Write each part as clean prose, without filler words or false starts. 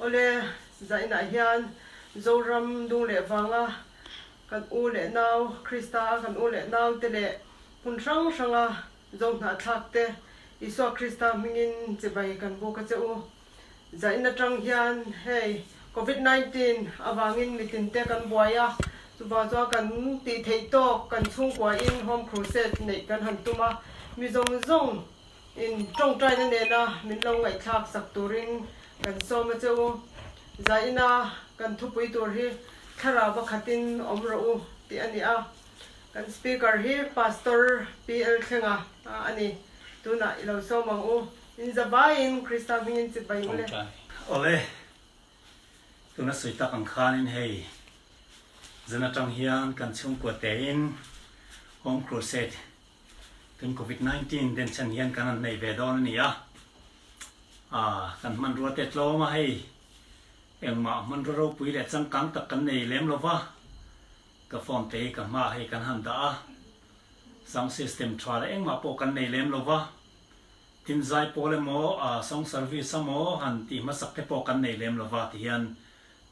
Awle, zainah hian Zoram dung leh vanga kan u leh nau, Krista a kan u leh nau te leh hmun hrang hranga Zo hnahthlak te Isua Krista hmingin chibai kan buk a che u. Zain atang hian hei Covid 19 avangin mitin te kan buai a, chuvang chuan kan tih theih tawk kan chhungkua in Home Crusade neih kan han tum a, mi zawng zawng in tawngtaina nena min lo ngaihthlak sak turin kan sawm a che u. Zaina kan thupui tur hi thlarau va khatin awm rawh u tih a ni a, kan Speaker hi Pastor PL Thlenga a ni. Tunah i lo sawm ang u. In zavaiin Krista hmingin chip bai ule. Awle, tuna sawi tak ang khanin hei zan atang hian kan chhungkua tein Home Crusade tun Covid 19 den chhan hian kan han nei ve dawn a ni a, ah kan hmanrua te tlawm a hei engmah hmanrua ropui leh changkang tak kan nei lem lova ka phone te hi ka hmaah hei kan han dah a, sound system tha leh engmah pawh kan nei lem lova. Tin zai pawl emaw, song service emaw han tih hmasak te pawh kan nei lem lova ti hian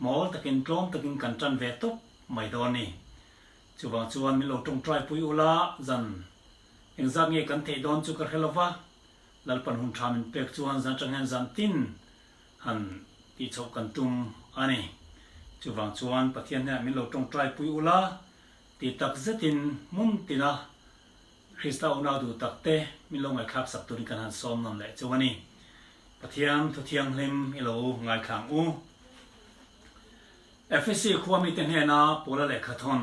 mawl takin tlawm takin kan tan ve tawp mai dawn ni. Chuvang chuan min lo tawngtai pui ula zan engzat nge kan theih dawn chu ka hre lova, Lalpan hun tha min pek chuan zan atang hian zan tin han tih chhoh kan tum a ni. Chuvang chuan Pathian hnenah min lo tawngtai pui ula ti tak zetin hmun tina Krista unau duh takte min lo ngaihthlak sak turin kan han sawm nawn leh cheu a ni. Pathian thu thianghlim i lo ngaithlang u. Efesi khua mite hnena Paula lehkha thawn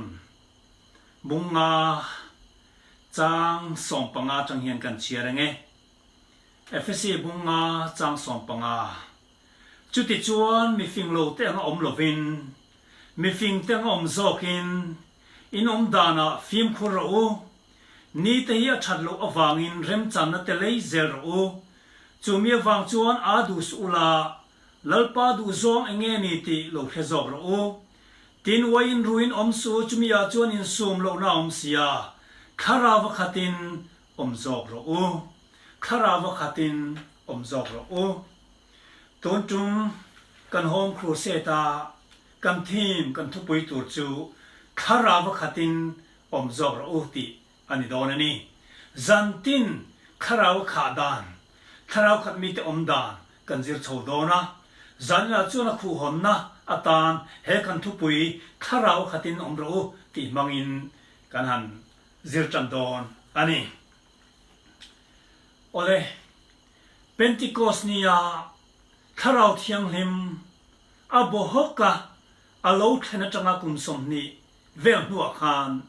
bunga chang 15 atang hian kan chhiar ang e. Efesi bunga chang 15. Chutichuan mifing lo te anga awm lovin, mifing te anga awm zawkin, In awm danah fimkhur rawh u. Ni te hi a that loh avangin remchanna te lei zel rawh u. Chumi avang chuan aa duh suh ula, Lalpa duh zawng eng nge ni tih lo hre zawk rawh u. Tin, uaiin ruin awm suh u, chumi ah chuan insum lohna a awm si a, thlarau va khatin awm zawk rawh u. Thlarau va khatin awm zawk rawh u. Tun tum kan Home Crusade a Kan theme, kan thupui tur chu thlarau va khatin awm zawk rawh u tih a ni dawn a ni. Zantin thlarau a khah dan, thlarau khat mite awm dan kan zir chho dawn a. Zaninah chuan a khuhhawnna atan he kan thupui thlarau a khatin awm rawh u tih hmangin kan han zir tan dawn a ni. Awle, Pentecost nia Thlarau Thianghlim a baw hawk a, a lo thlen atanga kum 20 vel hnuah khan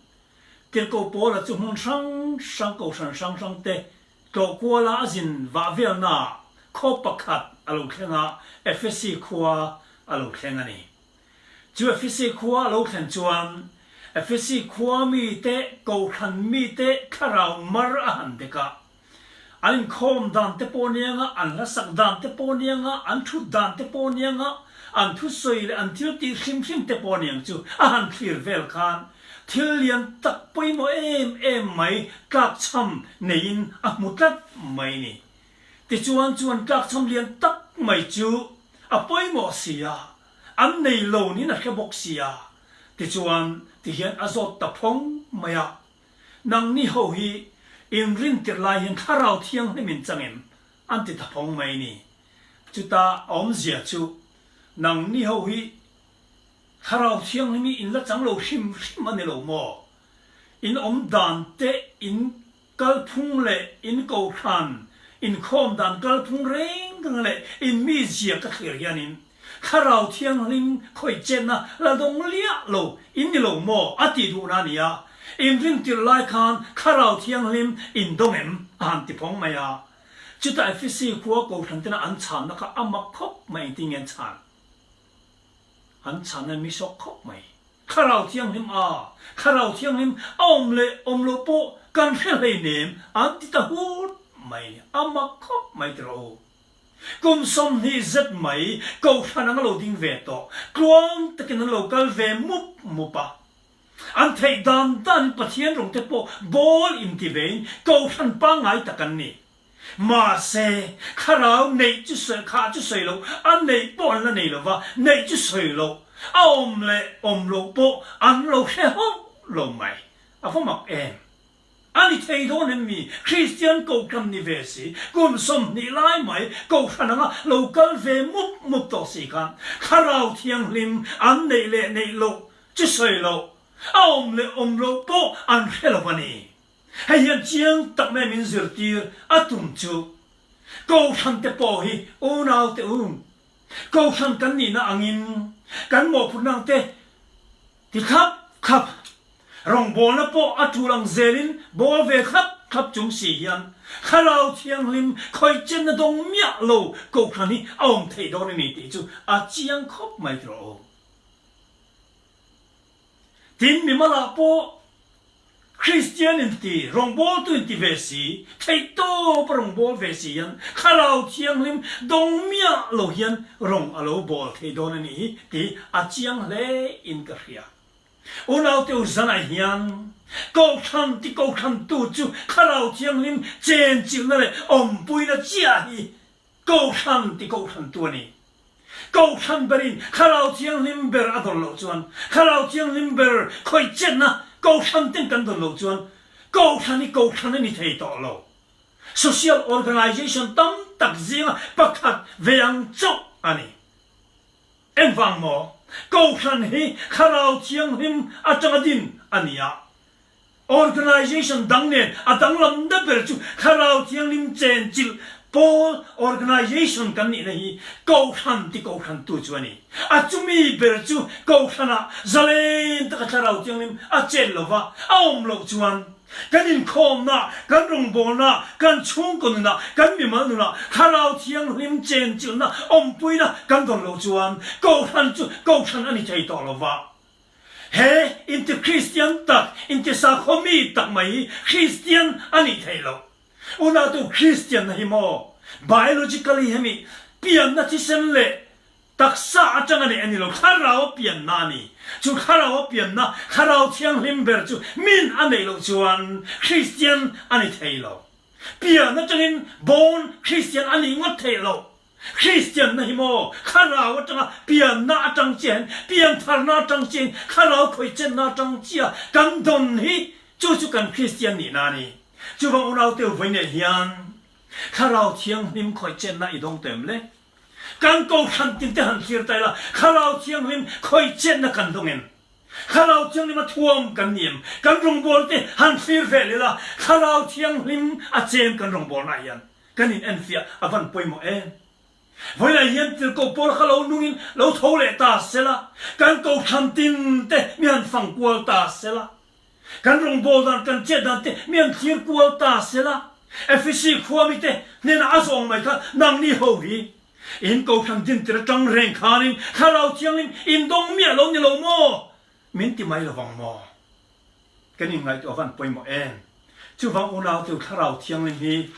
Tirhkoh Paula chu hmun hrang hrang kohhran hrang hrang te tlawh kuala a zin vah velnaah khaw pakhat a lo thleng a, Efesi khua a lo thleng a ni. Chu Efesi khua a lo thlen chuan Efesi khua mite kohhran mite thlarau mar a han dek a, An inkhawm dan te pawh nia nga, an hlasak dan te pawh nia nga, an thut dan te pawh nia nga, an thusawi leh an thil tih hrim hrim te pawh niang chu a han thlir vel khan thil lian tak pawimawh em em mai tlakchham neiin a hmu tlat mai ni. Tichuan chu an tlakchham lian tak mai chu a pawimawh si a, an nei lo niin a hre bawk si a, tichuan tihian a zawt ta phawng mai a. Nangni ho hi in rintirh lai hian Thlarau Thianghlim in chang em? an ti ta phawng mai ni. Chuta awmzia chu nangni ho hi Thlarau Thianghlim hi in la chang lo hrim hrim a ni lo maw? In awm dan te, in kalphung leh in kohhran inkhawm dan kalphung reng reng leh in mizia ka thlir hianin Thlarau Thianghlim khawih chenna la dawng liah lo in ni lo maw? a tih duhna a ni a. Inrintirh lai khan Thlarau Thianghlim in dawng em? a han ti phawng mai a. Chutah Efesi khua kohhran tena an chhanna kha a mak khawp mai engtin nge an chhan? An chhanna mi sawk khawp mai. Thlarau Thianghlim a, Thlarau Thianghlim a awm leh awm loh pawh kan hre hleinem an ti ta hut mai. A mak khawp mai tiraw u. Kum 20 zet mai Kohhran ang a lo ding ve tawh, tluang takin an lo kal ve mup mup a. An theih dan danin Pathian rawng te pawh bawl inti vein Kohhran pangngai tak an ni. Mahse, thlarau neih chu sawi, khah chu sawi loh, a neih pawh an la nei lo va, neih chu sawi loh, a awm leh awm loh pawh an lo hre hauh lo mai. A va mak em? A ni thei dawn em mi? Kristian kohhran ni ve si, kum 20 lai mai kohhran anga lo kal ve mup mup tawh si khan Thlarau Thianghlim an neih leh neih loh chu sawi loh, a awm leh awm loh pawh an hre lo a ni. Hei hian chiang tak mai min zirtir a tum chu kohhran te pawh hi unau te u, kohhran kan nihna angin kan mawhphurhna ang te Ti thlap thlap, rawngbawlna pawh a tul ang zelin bawl ve thlap thlap chung si hian Thlarau Thianghlim khawihchenna dawng miah lo Kohhran hi a awm theih dawn a ni tih chu a chiang khawp mai tawh aw. Tin, mimalah pawh Kristian inti, rawngbawltu inti ve si, theihtawp a rawngbâwl ve si hian Thlarau Thianghlim dawng miah lo hian rawng a lo bâwl thei dawn a ni hi tih a chiang hle in ka hria. Unaute u zanah hian Kohhran ti Kohhrantu chu Thlarau Thianghlim chenchilhna leh awmpuina chiah hi Kohhran ti Kohhrantu a ni. Kohhran berin Thlarau Thianghlim ber a dawn loh chuan, Thlarau Thianghlim ber khawih chetna Kohhran ten kan dawn loh chuan, Kohhran hi Kohhran a ni thei tawh lo. Social organization tam tak zinga pakhat ve ang chauh a ni. Engvang maw? Kohhran hi Thlarau Thianghlim atanga din a ni a. Organization dang nen a danglam na ber chu Thlarau Thianghlim chenchilh pawl organization kan nihna hi Kohhran ti Kohhrantu chu a ni. A chumi ber chu Kohhranah zalen taka Thlarau Thianghlim a chen lova a awm loh chuan kan inkhawmna, kan rawngbawlna, kan chhungkaw nunah, kan mimal nunah Thlarau Thianghlim chenchilhna awmpuina kan dawn loh chuan Kohhran chu Kohhran a ni thei tawh lova. He inti-Kristian tak, inti-sakhaw mi tak mai hi Kristian a nih theih loh. Unautu Kristianna hi maw biologically hemi pianna thisen leh taksa atanga neih a ni lo, thlarau a pianna a ni. Chu thlarau a pianna, thlarau thianghlim ber chu min a neih loh chuan Kristian a ni thei lo. Pian atangin born Kristian a nih ngawt theih loh. Kristianna hi maw thlarau atanga pianna atang chiahin, piantharna atang chiahin, thlarau khawihchenna atang chia kan dawn hi chu chu kan Kristian nihna a ni. Chuvang unaute vawiinah hian thlarau thianghlim khawihchenna i dawng tawh em le? Kan kohhran tinte han thlir ta ila, thlarau thianghlim khawihchenna kan dawng em? Thlarau Thianghlim a thuam kan ni em? Kan rawngbawlte han thlir vel ila, Thlarau Thianghlim a chem kan rawngbawlnaah hian Kan in enfiah a van pawimawh em? Vawilah hian tirhkoh pawl kha lo nungin lo tho leh ta sela, kan kohhran tin te mi han fang kual ta sela, kan rawngbâwl dan kan chet dan te mi han thlir kual ta sela, Efesi khua mite hnenah a zawng mai kha nangni ho hi in kohhran din tir atang reng khanin Thlarau Thianghlim in dawng miah lo ni lo maw? Min ti mai lovang maw? Kan inngaihtuah van pawimawh em? Chuvang unaute Thlarau Thianghlim hi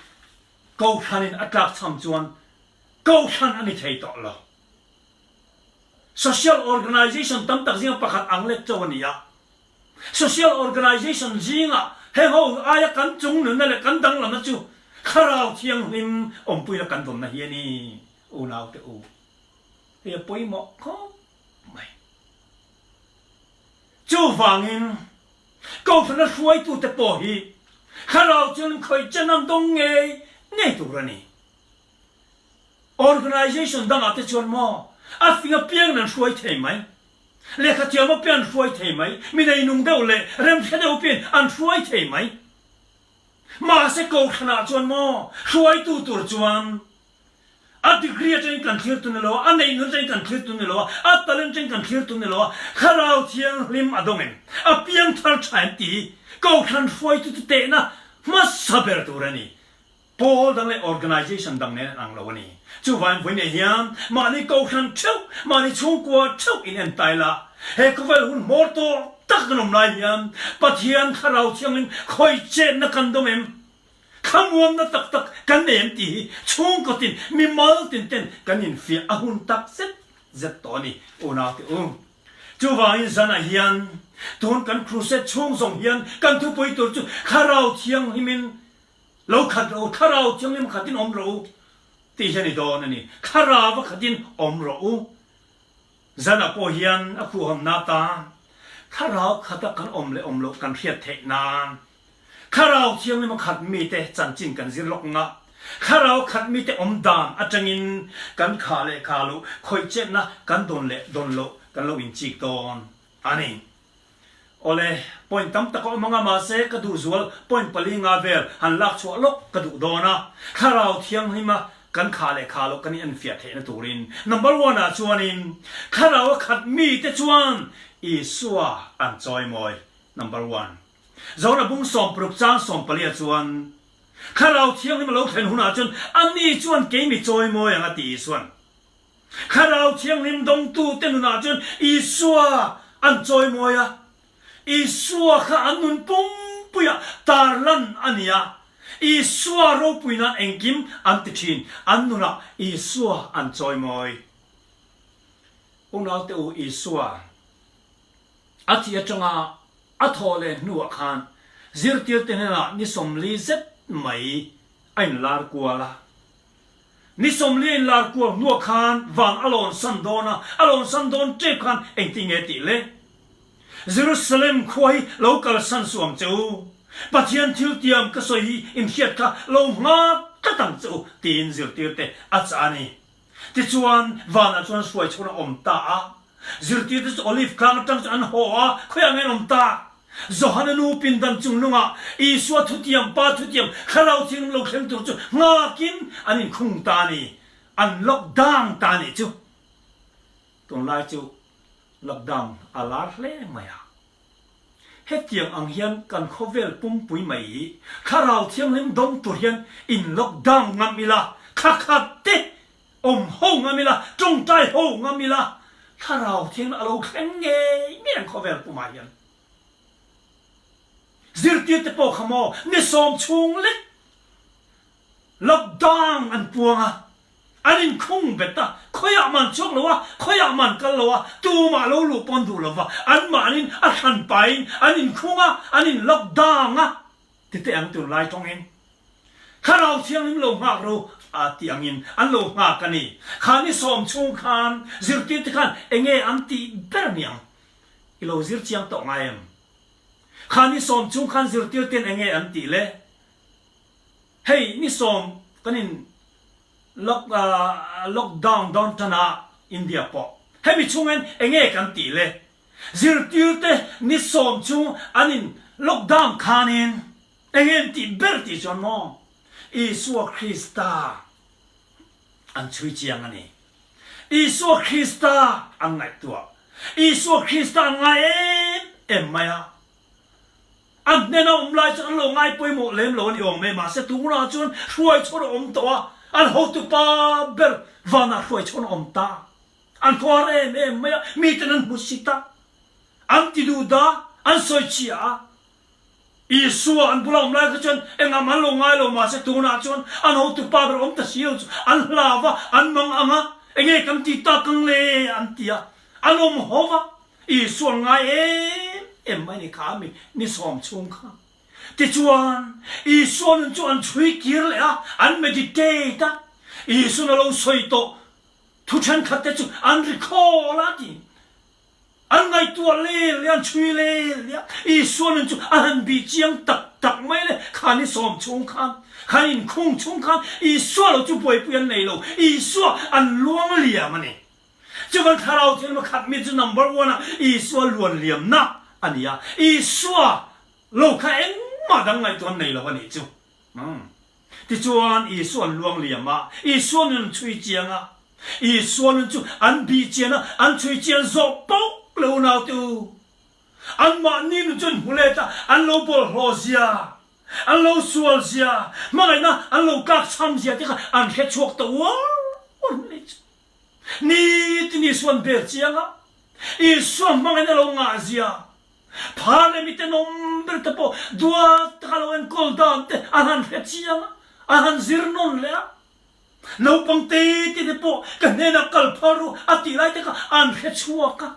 Kohhranin a tlakchham chuan Kohhran a ni thei tawh lo. Social organization tam tak zinga pakhat ang lek chauh a ni a. Social organization zingah heng ho aia kan chung nunna leh kan danglamna chu Thlarau Thianghlim awmpuina kan dawnna hi a ni unaute u. Hei a pawimawh khawp mai. Chuvangin, Kohhrana hruaitute pawh hi Thlarau chuan khawih chen an dawng ngei ngei tur a ni. Organisation dangah te chuan maw a fing apiangin an hruai thei mai, lehkhathiam apiang an hruai thei mai, mi neinung deuh leh remhre deuh apiangin an hruai thei mai. Mahse Kohhranah chuan maw hruaitu tur chuan A degree atangin kan thlir tun ni lo a, a neihnun atangin kan thlir tun ni lo a, a talent atangin kan thlir tun ni lo a, Thlarau Thianghlim a dawng em? A piangthar tha em tih Kohhran hruaitute tehna hmasa ber tur a ni. Pawl dang leh organisation dang nen an ang lo a ni. Chuvangin vawiinah hian mahni Kohhran theuh, mahni chhungkua theuh in en ta ila, he khawvel hun hmawr tawh tak kan awm lai hian Pathian Thlarau Thianghlim khawih chetna kan dawng em? Thlamuanna tak tak kan nei em tih hi chhungkaw tin, mimal tin ten kan infiah a hun tak zet zet tawh a ni, unaute u. Chuvangin zanah hian tun kan crusade chhung zawng hian kan thupui tur chu Thlarau Thianghlimin. Lo khat rawh u, Thlarau Thianghlim khatin awm rawh u tih hi a ni dawn a ni. Thlarauva khatin awm rawh u. Zanah pawh hian a khuhawmna atan Thlarau khata kan awm leh awm loh kan hriat theih nan Thlarau Thianghlim a khat mite chanchin kan zir lawk nga. Thlarau khat mite awm dan atangin kan khah leh khah loh, khawih chetna kan dawn leh dawn loh kan lo inchik dawn a ni. Awle, point tam tak a awm anga mahse ka duh zual point pali nga vel han lak chhuah lawk ka duh dawn a, Thlarau Thianghlima kan khah leh khah loh kan inenfiah theihna turin number one ah chuanin Thlarau a khat mite chuan Isua an chawimawi number one. Zona bung sawmparuk chang sawmpali ah chuan Thlarau Thianghlim a lo thlen hunah chuan ani chuan kei mi chawimawi ang a ti Isuan. Thlarau Thianghlim dawngtute nunah chuan Isua an chawimawi a, Isua kha an nun pumpuiah tarlan a ni a, Isua ropui nan engkim an ti thin, an nunah Isua an chawimawi. Unaute u, Isua a thih atanga a thawh leh hnuah khan zirtirte hnenah ni 40 zet mai a inlar kual a. Ni 40 a inlar kual hnuah khan van a lawn san dawn a, a lawn san dawn tep khan engtin nge tih le? Jerusalem khua hi lo kalsan suh ang che u, Pathian thil tiam ka sawi hi inhriat kha lo nghak tlat ang che u tiin zirtirte a chah a ni. Tichuan, vanah chuan hruai chhun a awm ta a. Zirtirte chu Olive tlang atang chuan an haw a, khawiah nge an awm ta? Johana nu pindan chungnungah Isua thutiam, Pa thutiam, Thlarau Thianghlim lo thleng tur chu nghakin an inkhung ta a ni. An lockdown ta a nih chu. Tunlai chu lockdown a lar hle mai a. Hetiang ang hian kan khawvel pumpui mai hi Thlarau Thianghlim dawng tur hian in lockdown ngam ila, thla khat te awm ho ngam ila, tawngtai ho ngam ila, Thlarau Thianghlim a lo thleng ngei ngei ang khawvel pumah hian. Zirtirte pawh kha maw ni sawm chhung lek lockdown an puang a, an inkhung bet a, khawiah man chhuak lo a, khawiah man kal lo a, tumah lo luh pawn duh lo va, anmahnin a hran pahin an inkhung a, an in lockdown a ti teh ang tunlai tawngin. Thlarau Thianghlim lo nghak ro a tih angin an lo nghak a ni. Kha ni sawm chhung khan zirtirte khan enge an tih ber niang? I lo zir chiang tawh ngai em? Kha ni sawm chung khan zirtirten enge an tih le? Hei ni sawm kan in lock lockdown dawn tan a India pawh hemi chhungin enge kan tih le? Zirtirte ni sawm chung an in lockdown khanin enge an tih ber tih chuan maw Isua Krista an chhui chiang a ni. Isua Krista an ngaihtuah. Isua Krista an ngai em em mai a. A hnena awm lai chuan an lo ngai pawimawh lem lo a ni awm e, mahse tunah chuan hruai chhawn a awm tawh a, an hotupa ber vanah hruai chhawn a awm ta. An khuar em em mai a, miten an hmu sit a, an ti duh da, an sawi chhia a. Isua an bula awm lai kha chuan engah mah an lo ngai lo, mahse tunah chuan an hotupa ber awm ta si lo chu an hlau va, an mang ang a, enge kan ti tak ang le an ti a, an awm ho va, Isua an ngai em em mai ni kha mi ni sawm chhung kha. Tichuan, Isua nun chu an chhui kir leh a, an meditate a, Isuan a lo sawi tawh thu thenkhat te chu an recall a ti. An ngaihtuah lel leh an chhui lel leh a, Isua nun chu a han bih chiang tak tak mai le, khan i sawm chhung khan, khan inkhung chhung khan Isua lo chu buaipui an nei lo, Isua an luang liam a ni. Chuvan Thlarau Thianghlim a khat mi chu number one ah Isua luan liamna a ni a, Isua lo kha engmah dang ngaihtuah an nei lo a nih chu. Tichuan, Isua an luang liam a, Isua nun an chhui chiang a, Isua nun chu an bih chian a, an chhui chian zawh poh lo naute u. Anmahni nun chu an hmu let a, an lo bawlhhlawh zia, an lo sual zia, hmangaihna an lo tlak chham zia te kha an hre chhuak ta uar uar mai chu. Nitin Isua an bel chiang a, Isua hmangaihna lo ngah zia, Phar leh mite nawm ber te pawh duat taka lo enkawl dan te an han hre chiang a, an han zir nawn leh a. Naupang te te te pawh ka hnenah kal phal ru a tih lai te kha an hre chhuak a.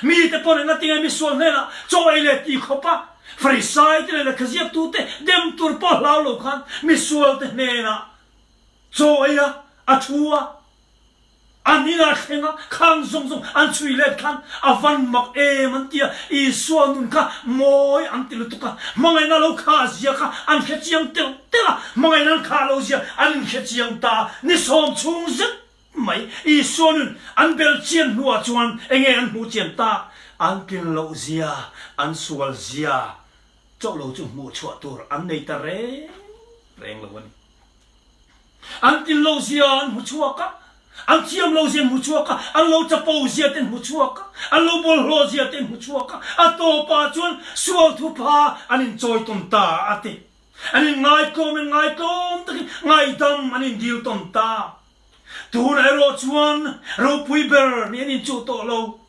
Mite pawn engatinge misual hnenah chaw ei leh ti khawp a, Farisai te leh lehkhaziaktute dem tur pawh hlau lo khan misualte hnenah chaw ei a, a thu a, an inah thleng a, khang zawng zawng an chhui let khan a van mak em an ti a, Isua nun kha mawi an ti lutuk a, hmangaihna lo khah zia kha an hre chiang telh telh a, hmangaihna an khah lo zia an inhre chiang ta a, ni sawm chhung zet mai Isua nun an bel chian hnuah chuan enge an hmuh chian tak? An tlin loh zia, an sual zia chauh lo chu hmuh chhuah tur an nei ta reng reng lo a ni. An tlin lo zia an hmu chhuak a, an thiam lo zia an hmu chhuak a, an lo chapo zia te an hmu chhuak a, an lo bawlhhlawh zia te an hmu chhuak a, a tawpah chuan sual thupha an inchawi tawn ta a ti. An inngaikawm inngaikawm takin ngaidam an indil tawn ta. Tunah erawh chuan ropui ber nih an inchuh tawh lo.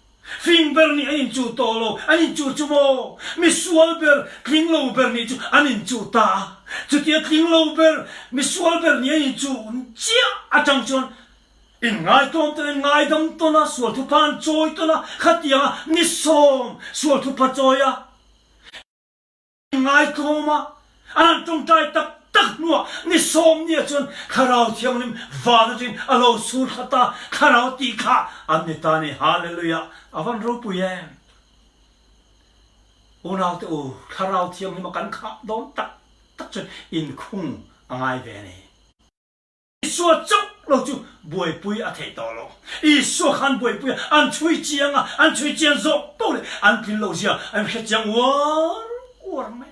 Fing ber nih an inchuh tawh lo. An inchuh chu maw? Misual ber, tling lo ber nih chu an inchuh ta a. Chutia tling lo ber, misual ber nih an inchuh chiah atang chuan inngaitawm tawn, inngaidam tawn a, sual thupha an chawi tawn a, khatianga nisawm sual thupha chawi a. Ngaitlawm a, an han tawngtai tak tak hnuah ni sawmnia chuan Thlarau Thianghlim van atangin a lo sur thla ta, Thlarau tih kha an ni ta ni. Hallelujah! A van ropui em! Unaute u, Thlarau Thianghlim a kan khah dawn tak tak chuan inkhung a ngai ve a ni. Isua chauh lo chu buaipui a theih tawh lo. Isua khan buaipui a, an chhui chiang a, an chhui chian zawk poh leh an tlin loh zia an hre chiang uar uar mai.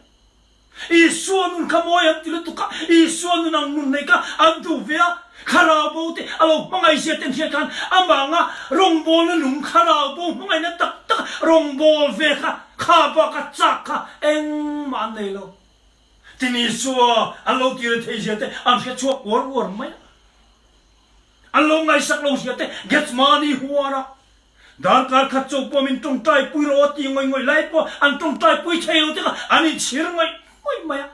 Isua nun kha mawi an ti lutuk a, Isua nun ang nun nei kha an duh ve a, Thlarau bo te a lo hmangaih zia te an hriat khan amah anga rawngbawlna nung Thlarau bo hmangaihna tak tak rawngbâwl ve kha kha bak a chak kha engmah an nei lo. Tin Isua an lo tir thei zia te an hre chhuak uar uar mai a. An lo ngaihsak lo zia te Gethsemane huan a darkar khat cho pawh min tawngtai pui rawh a ti ngawih ngawih lai pawh an tawngtai pui thei lo te kha an inchhir ngawih ngawih mai a.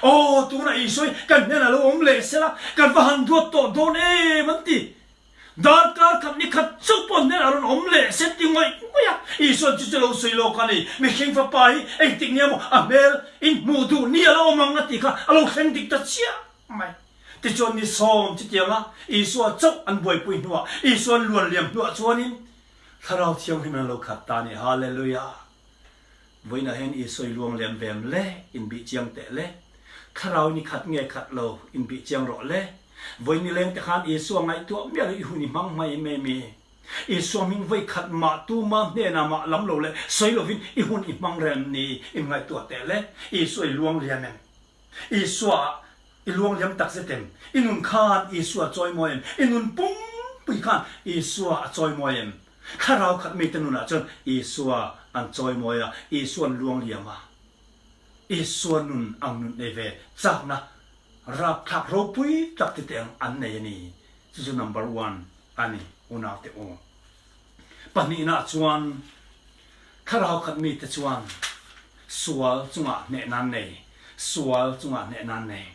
Aw tunah Isua hi kan hnenah lo awm leh sela kan va han duat tawh dawn em an ti. Darkar khat ni khat chauh pawh hnenah rawn awm leh se ti ngawih ngawih a, Isua'n chu chu lo sawi lawk a ni. Mihring fapa hi engtik nia maw a hmel in hmuh duh ni a la awm ang a tih kha a lo thleng dik ta chiah mai. Tichuan ni sawm chutianga Isua chauh an buaipui hnuah, Isua'n luan liam hnuah chuanin Thlarau Thianghlim an lo khat ta a ni. Hallelujah! Vawiinah hian Isua i luang liam ve em le? Inbih chiang teh le. Thlarau in i khat nge khat lo? Inbih chiang rawh le. Vawiin nileng te khan Isua ngaihtuah miah lo i hun i hmang hmai em em i? Isua hming vawi khat mah tuma hnenah mah lam lo leh sawi lovin i hun i hmang rem ni? Inngaihtuah teh le. Isua i luang liam em? Isua ah i luang liam tak zet em? I nun khan Isua a chawimawi em? I nun pumpui khan Isua a chawimawi em? Thlarau khat mite nunah chuan Isua an chawimawi a, Isua an luang liam a. Isua nun ang nun nei ve chakna rapthlak ropui tak tite ang an nei a ni. Chu chu number one a ni unaute u. Pahnihna chuan thlarau khat mite chuan sual chungah hnehna an nei, sual chungah hnehna an nei.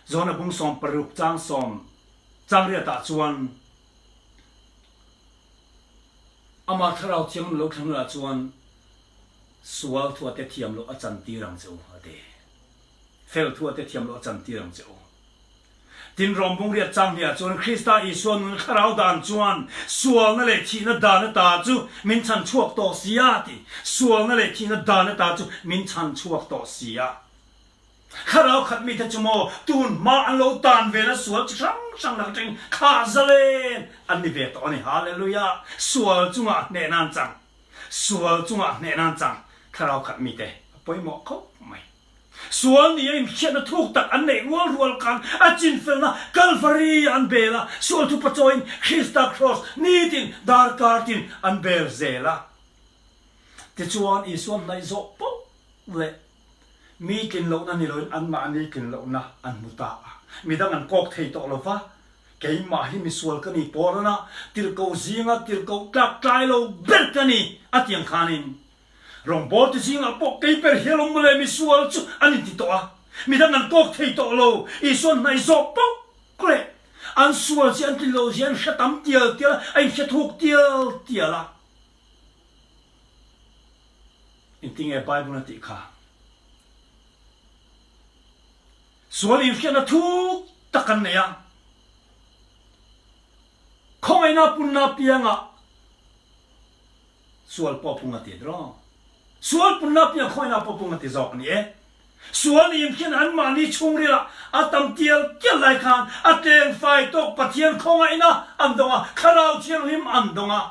Johana bung 16 chang sawm chang riatah chuan Amah Thlarau Thianghlim lo thleng lah chuan sual thuate thiam loh a chantir ang che u, a ti. Fel thuate thiam loh a chantir ang che u. Tin, Rom bungriat chang hniah chuan Krista Isua nun Thlarau dan chuan sualna leh thihna dan ata chu min chhan chhuak tawh si a, a ti. Sualna leh thihna dan ata chu min chhan chhuak tawh si a. Thlarau khat mite chu maw tun hma an lo tan vela sual chi hrang hrang lak atangin thlah zalen an ni ve tawh a ni. Hallelujah! Sual chungah hnehna an chang. Sual chungah hnehna an chang. Thlarau khat mite a pawimawh khawp mai. Sual nia inhriatna thuk tak an neih rual rual khan a chinfelna Kalvari ah an bel a, sual thupa chawiin Krista Kraws nitin darkar tin an bel zel a. Tichuan Isua hnaih zawh poh leh Mi tlin lohna ni loin anmahni tlin lohna an hmu ta a, midang an kawk thei tawh lo va, keimah hi misual ka ni Pawlana tirhkoh zinga tirhkoh tlak tlai lo ber ka ni a ti ang khanin rawngbawlte zingah pawh kei ber hial awm mawle misual chu an inti tawh a, midang an kawk thei tawh lo, Isuan hnaih zawh poh leh an sual zia an tlin loh zia an hre tam tial tial a, a inhre thuk tial tial a. Engtinge Bible a tih kha? Sual inhriatna thuk tak kan nei a. Khawngaihna punna piangah sual pawh pung a ti draw. Sual punna piang khawngaihna pawh pung a ti zawk a ni e. Sual inhriat anmahni chhungrilah a tam tial tial lai khan a tleng fai tawk Pathian khawngaihna an dawng a, Thlarau Thianghlim an dawng a.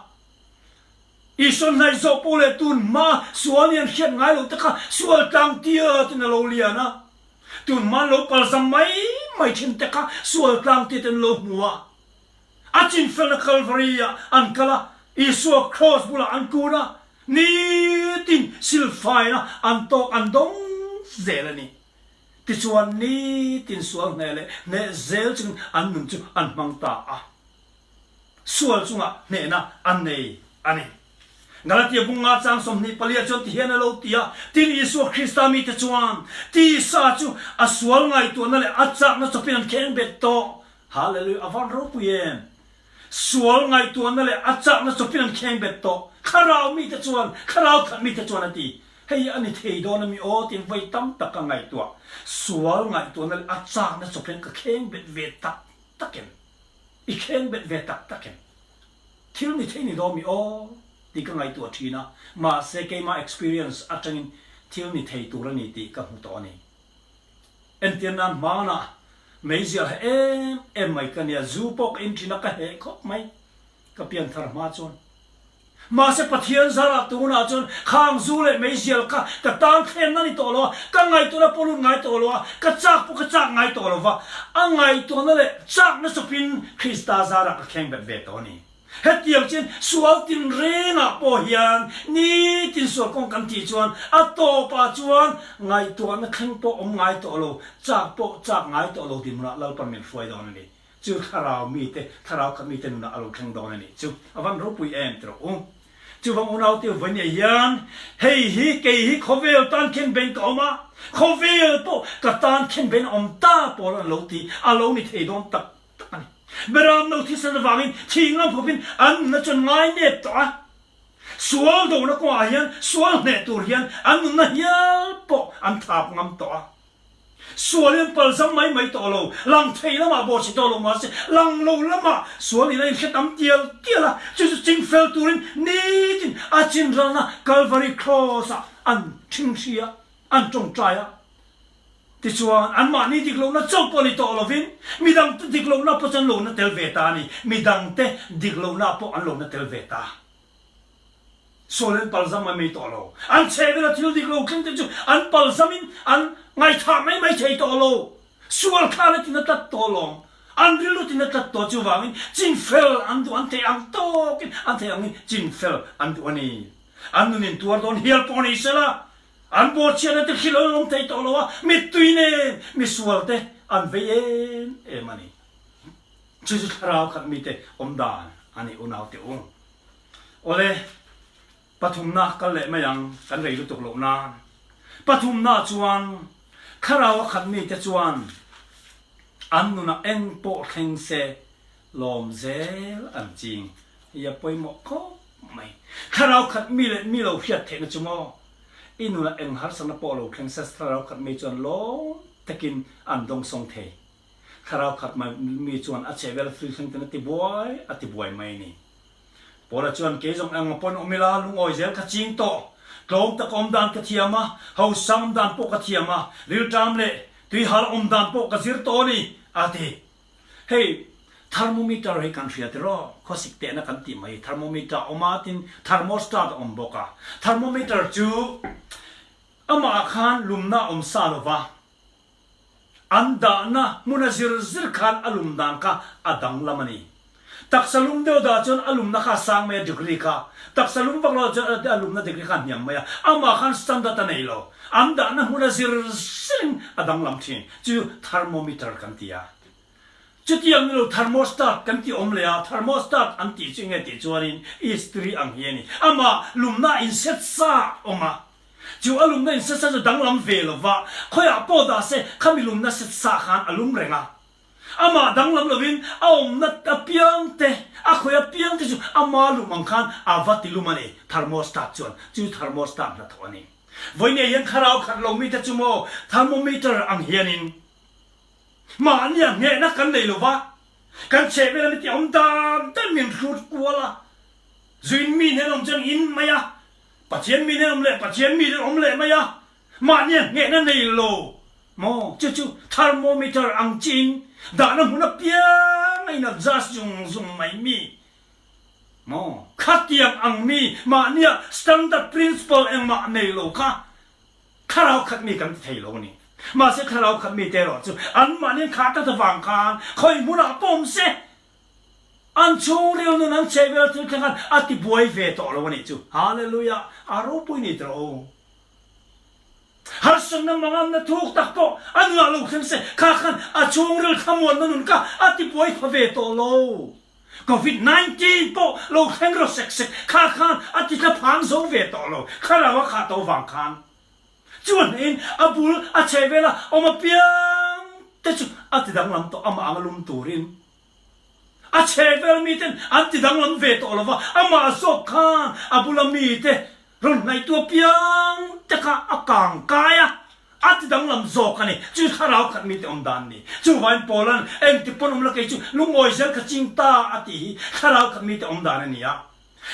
Isua hnaih zawh pawh leh tun hma sual nih an hriat ngai loh te kha sual tlang tiatin a lo lian a. Tun hma an lo palzam mai mai thin te kha sual tlang tiatin an lo hmu a. A chinfelna Kalvari ah an kal a, Isua kraws bulah an kun a, nitin silfaina an tawk an dawng zel a ni. Tichuan nitin sual hneh leh hneh zel chungin an nun chu an hmang ta a. Sual chungah hnehna an nei a ni. Galatia bunga chang 24 chuan tihian a lo ti a, Tin, Isua Krista mite chuan tisa chu a sual ngaihtuahna leh a chakna chawpin an kheng bet tawh. Hallelujah! A van ropui em! Sual ngaihtuahna leh a chakna chawpin an kheng bet tawh. Thlarau mite chuan, thlarau khat mite chuan a ti. Hei a ni thei dawn a mi aw tiin vawi tam tak ka ngaihtuah. Sual ngaihtuahna leh a chakna chawpin ka kheng bet ve tak tak em? I kheng bet ve tak tak em? Thil ni thei ni dawn mi aw tih ka ngaihtuah thin a, mahse keimah experience atangin thil ni thei tur a ni tih ka hmu tawh a ni. Entir nan hmanah meizial ha em em mai ka nia, zu pawh ka in thin a, ka heh khawp mai ka pianthar hma chuan. Mahse Pathian zarah tunah chuan khang zu leh meizial kha ka tan thlenna ni tawh lo a, ka ngaihtuahna pawh lut ngai tawh lo a, ka chak pawh ka chak ngai tawh lo va, a ngaihtuahna leh chakna chawpin Krista zarah ka thleng bet ve tawh a ni. Hetiang chuan sual tinrengah pawh hian nitin sual kawng kan tih chuan a tawpah chuan ngaihtuahna thleng pawh awm ngai tawh lo, chak pawh chak ngai tawh lo dinhmunah Lalpan min hruai dawn a ni. Chu thlarau mite, thlarau khat mite nunah a lo thleng dawn a nih chu. A van ropui em ti rawh u. Chuvang unaute vawinia hian hei hi kei hi khawvel tan khen ben ka awm a, khawvel pawh ka tan khen ben a awm ta pawl an lo ti, a lo ni thei dawn tak tak a ni. Beram no thisen avangin thi ngam khawpin an nunna chuan ngai nep tawh a. Sual dona kawngah hian sual hneh tur hian an nunna hial pawh an thap ngam tawh a. Sual in palzam mai mai tawh lo, lang thei lamah bawh chhe tawh lo mahse lang lo lamah sual in a inhre tam tial tial a, chu chu ching fel turin nitin a chin ralna Kalvari Cross-ah an thinghri a, an tawngtai a. Tichuan, anmahni dik lohna chauh pawh ni tawh lovin midangte dik lohna pawh chu an lo na tel ve ta a ni, midangte dik lohna pawh an lo na tel ve ta. Sual an palzam mai mai tawh lo. An chhehvela thil dik lo thleng te chu an palzamin an ngaihthah mai mai thei tawh lo. Sual khan a tina tlat tawh lawm. An rilru tina tlat tawh chuvangin chinfel an duh an theih ang tawkin an theih angin chinfel an duh a ni. An nun in tuar dawn hial pawh ni sela an bawhchhiatna te hrilh an awm thei tawh lo a, mittui nen misual te an vei em em a ni. Chu chu thlarau khat mite awm dan a ni unaute u. Awle, pathumna kal leh mai ang, kan rei lutuk loh nan. Pathumna chuan thlarau a khat mite chuan an nunah eng pawh thleng se lawm zel an ching. Hei a pawimawh khawp mai. Thlarau khat mi leh mi lo hriat theihna chu maw? I nunah eng harsatna pawh lo thleng se thlarau khat mi chuan lawm takin an dawngsawng thei. Thlarau khat mi chuan a chhehvel thil thleng ten a ti buai a ti buai mai a ni. Paula chuan kei zawng eng pawn awm ila lungawi zel ka ching tawh. Tlawm tak awm dan ka thiam a, hausa awm dan pawh ka thiam a, rilṭam leh tuihal awm dan pawh ka zir tawh a ni, a ti. Hei thermometer hi kan hria tiraw, khawsik tehna kan tih mai, thermometer a awm a tin thermostat a awm bawk a. Thermometer chu amah ah khan lumna a awm sa lova, An dahna hmun a zir zir khan a lum dan kha a danglam a ni. Taksa lum deuh dah chuan a lumna kha a sang mai a degree kha. Taksa lum vak lo chuan a lumna degree kha a hniam mai a. Amah khan standard a nei lo. An dahna hmun a zir zirin a danglam thin. Chu thermometer kan ti a. Chutiang ni lo thermostat kan ti awm leh a, thermostat an tih chu enge tih chuanin istiri ang hi a ni. Amah lumna a inset sa a awm a. Chu a lumna inset sa chu danglam ve lo va, khawiah pawh dah se khami lumna set sa khan a lum reng a. Amah danglam lovin a awmna apiang te, a khawih apiang te chu ama lum ang khan a va ti lum a ni, thermostat chuan chu thermostat hnathawh a ni. Vawinia hian thlarau khat lo mite chu maw thermometer ang hianin mahnia nghehna kan nei lo va, kan chhehvel ami tih awm dan dan min hrut kual a, zuin mi hnen awm chuan in mai a, Pathian mi hnen awm leh Pathian mi hnen awm leh mai a, Mahnia nghehna nei lo maw? Chu chu thermometer ang chiin dahna hmun apiang a in adjust zung zung mai mi maw? Khatiang ang mi mahnia standard principle engmah nei lo kha thlarau khat mi kan ti thei lo a ni. Mahse thlarau khat mite erawh chu anmahni an khah tlat avang khan khawi hmunah pawh awm se an chhungril nun an chhehvel thil thleng khan a ti buai ve tawh lo a nih chu. Hallelujah! A ropui ni tawh o. Harsatna mangamna thuk tak pawh a nunah lo thleng se, kha khan a chhungril thlamuanna nun kha a ti buai pha ve tawh lo. Covid 19 pawh lo thleng rawh sek sek, kha khan a ti tla phang zo ve tawh lo, thlarau a khah tawh vang khan. Chuan a bul a chheh vela awm apiang te chu a ti danglam tawh amah anga lum turin. A chhehvel miten an ti danglam ve tawh lo va, amah zawk khan a bula mite rawn hnaihtu apiang te kha a kang kai a, a ti danglam zawk a ni. Chu thlarau khat mite awm dan a ni. Chuvangin Paula'n engtik pawn awm la kei chu lungawi zel kha ching ta a tih hi thlarau khat mite awm dan a ni a.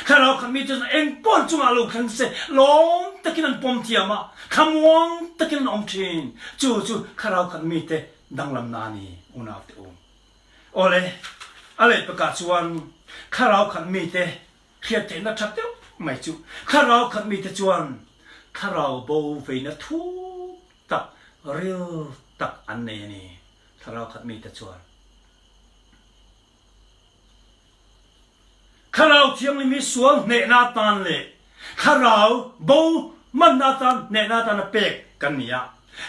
Thlarau khat mite chuan eng pawn chungah lo thleng se lawm takin an pawm thiam a, thlamuang takin an awm thin. Chu chu thlarau khat mite danglamna a ni, unaute u. Awle, a lehpekah chuan thlarau khat mite hriat theihna tha deuh mai chu thlarau khat mite chuan thlarau bo veina thuk tak, ril tak an nei a ni, thlarau khat mite chuan. Thlarau Thianghlim hi sual hnehna atan leh thlarau bo manna atan hnehna atana pek kan ni a.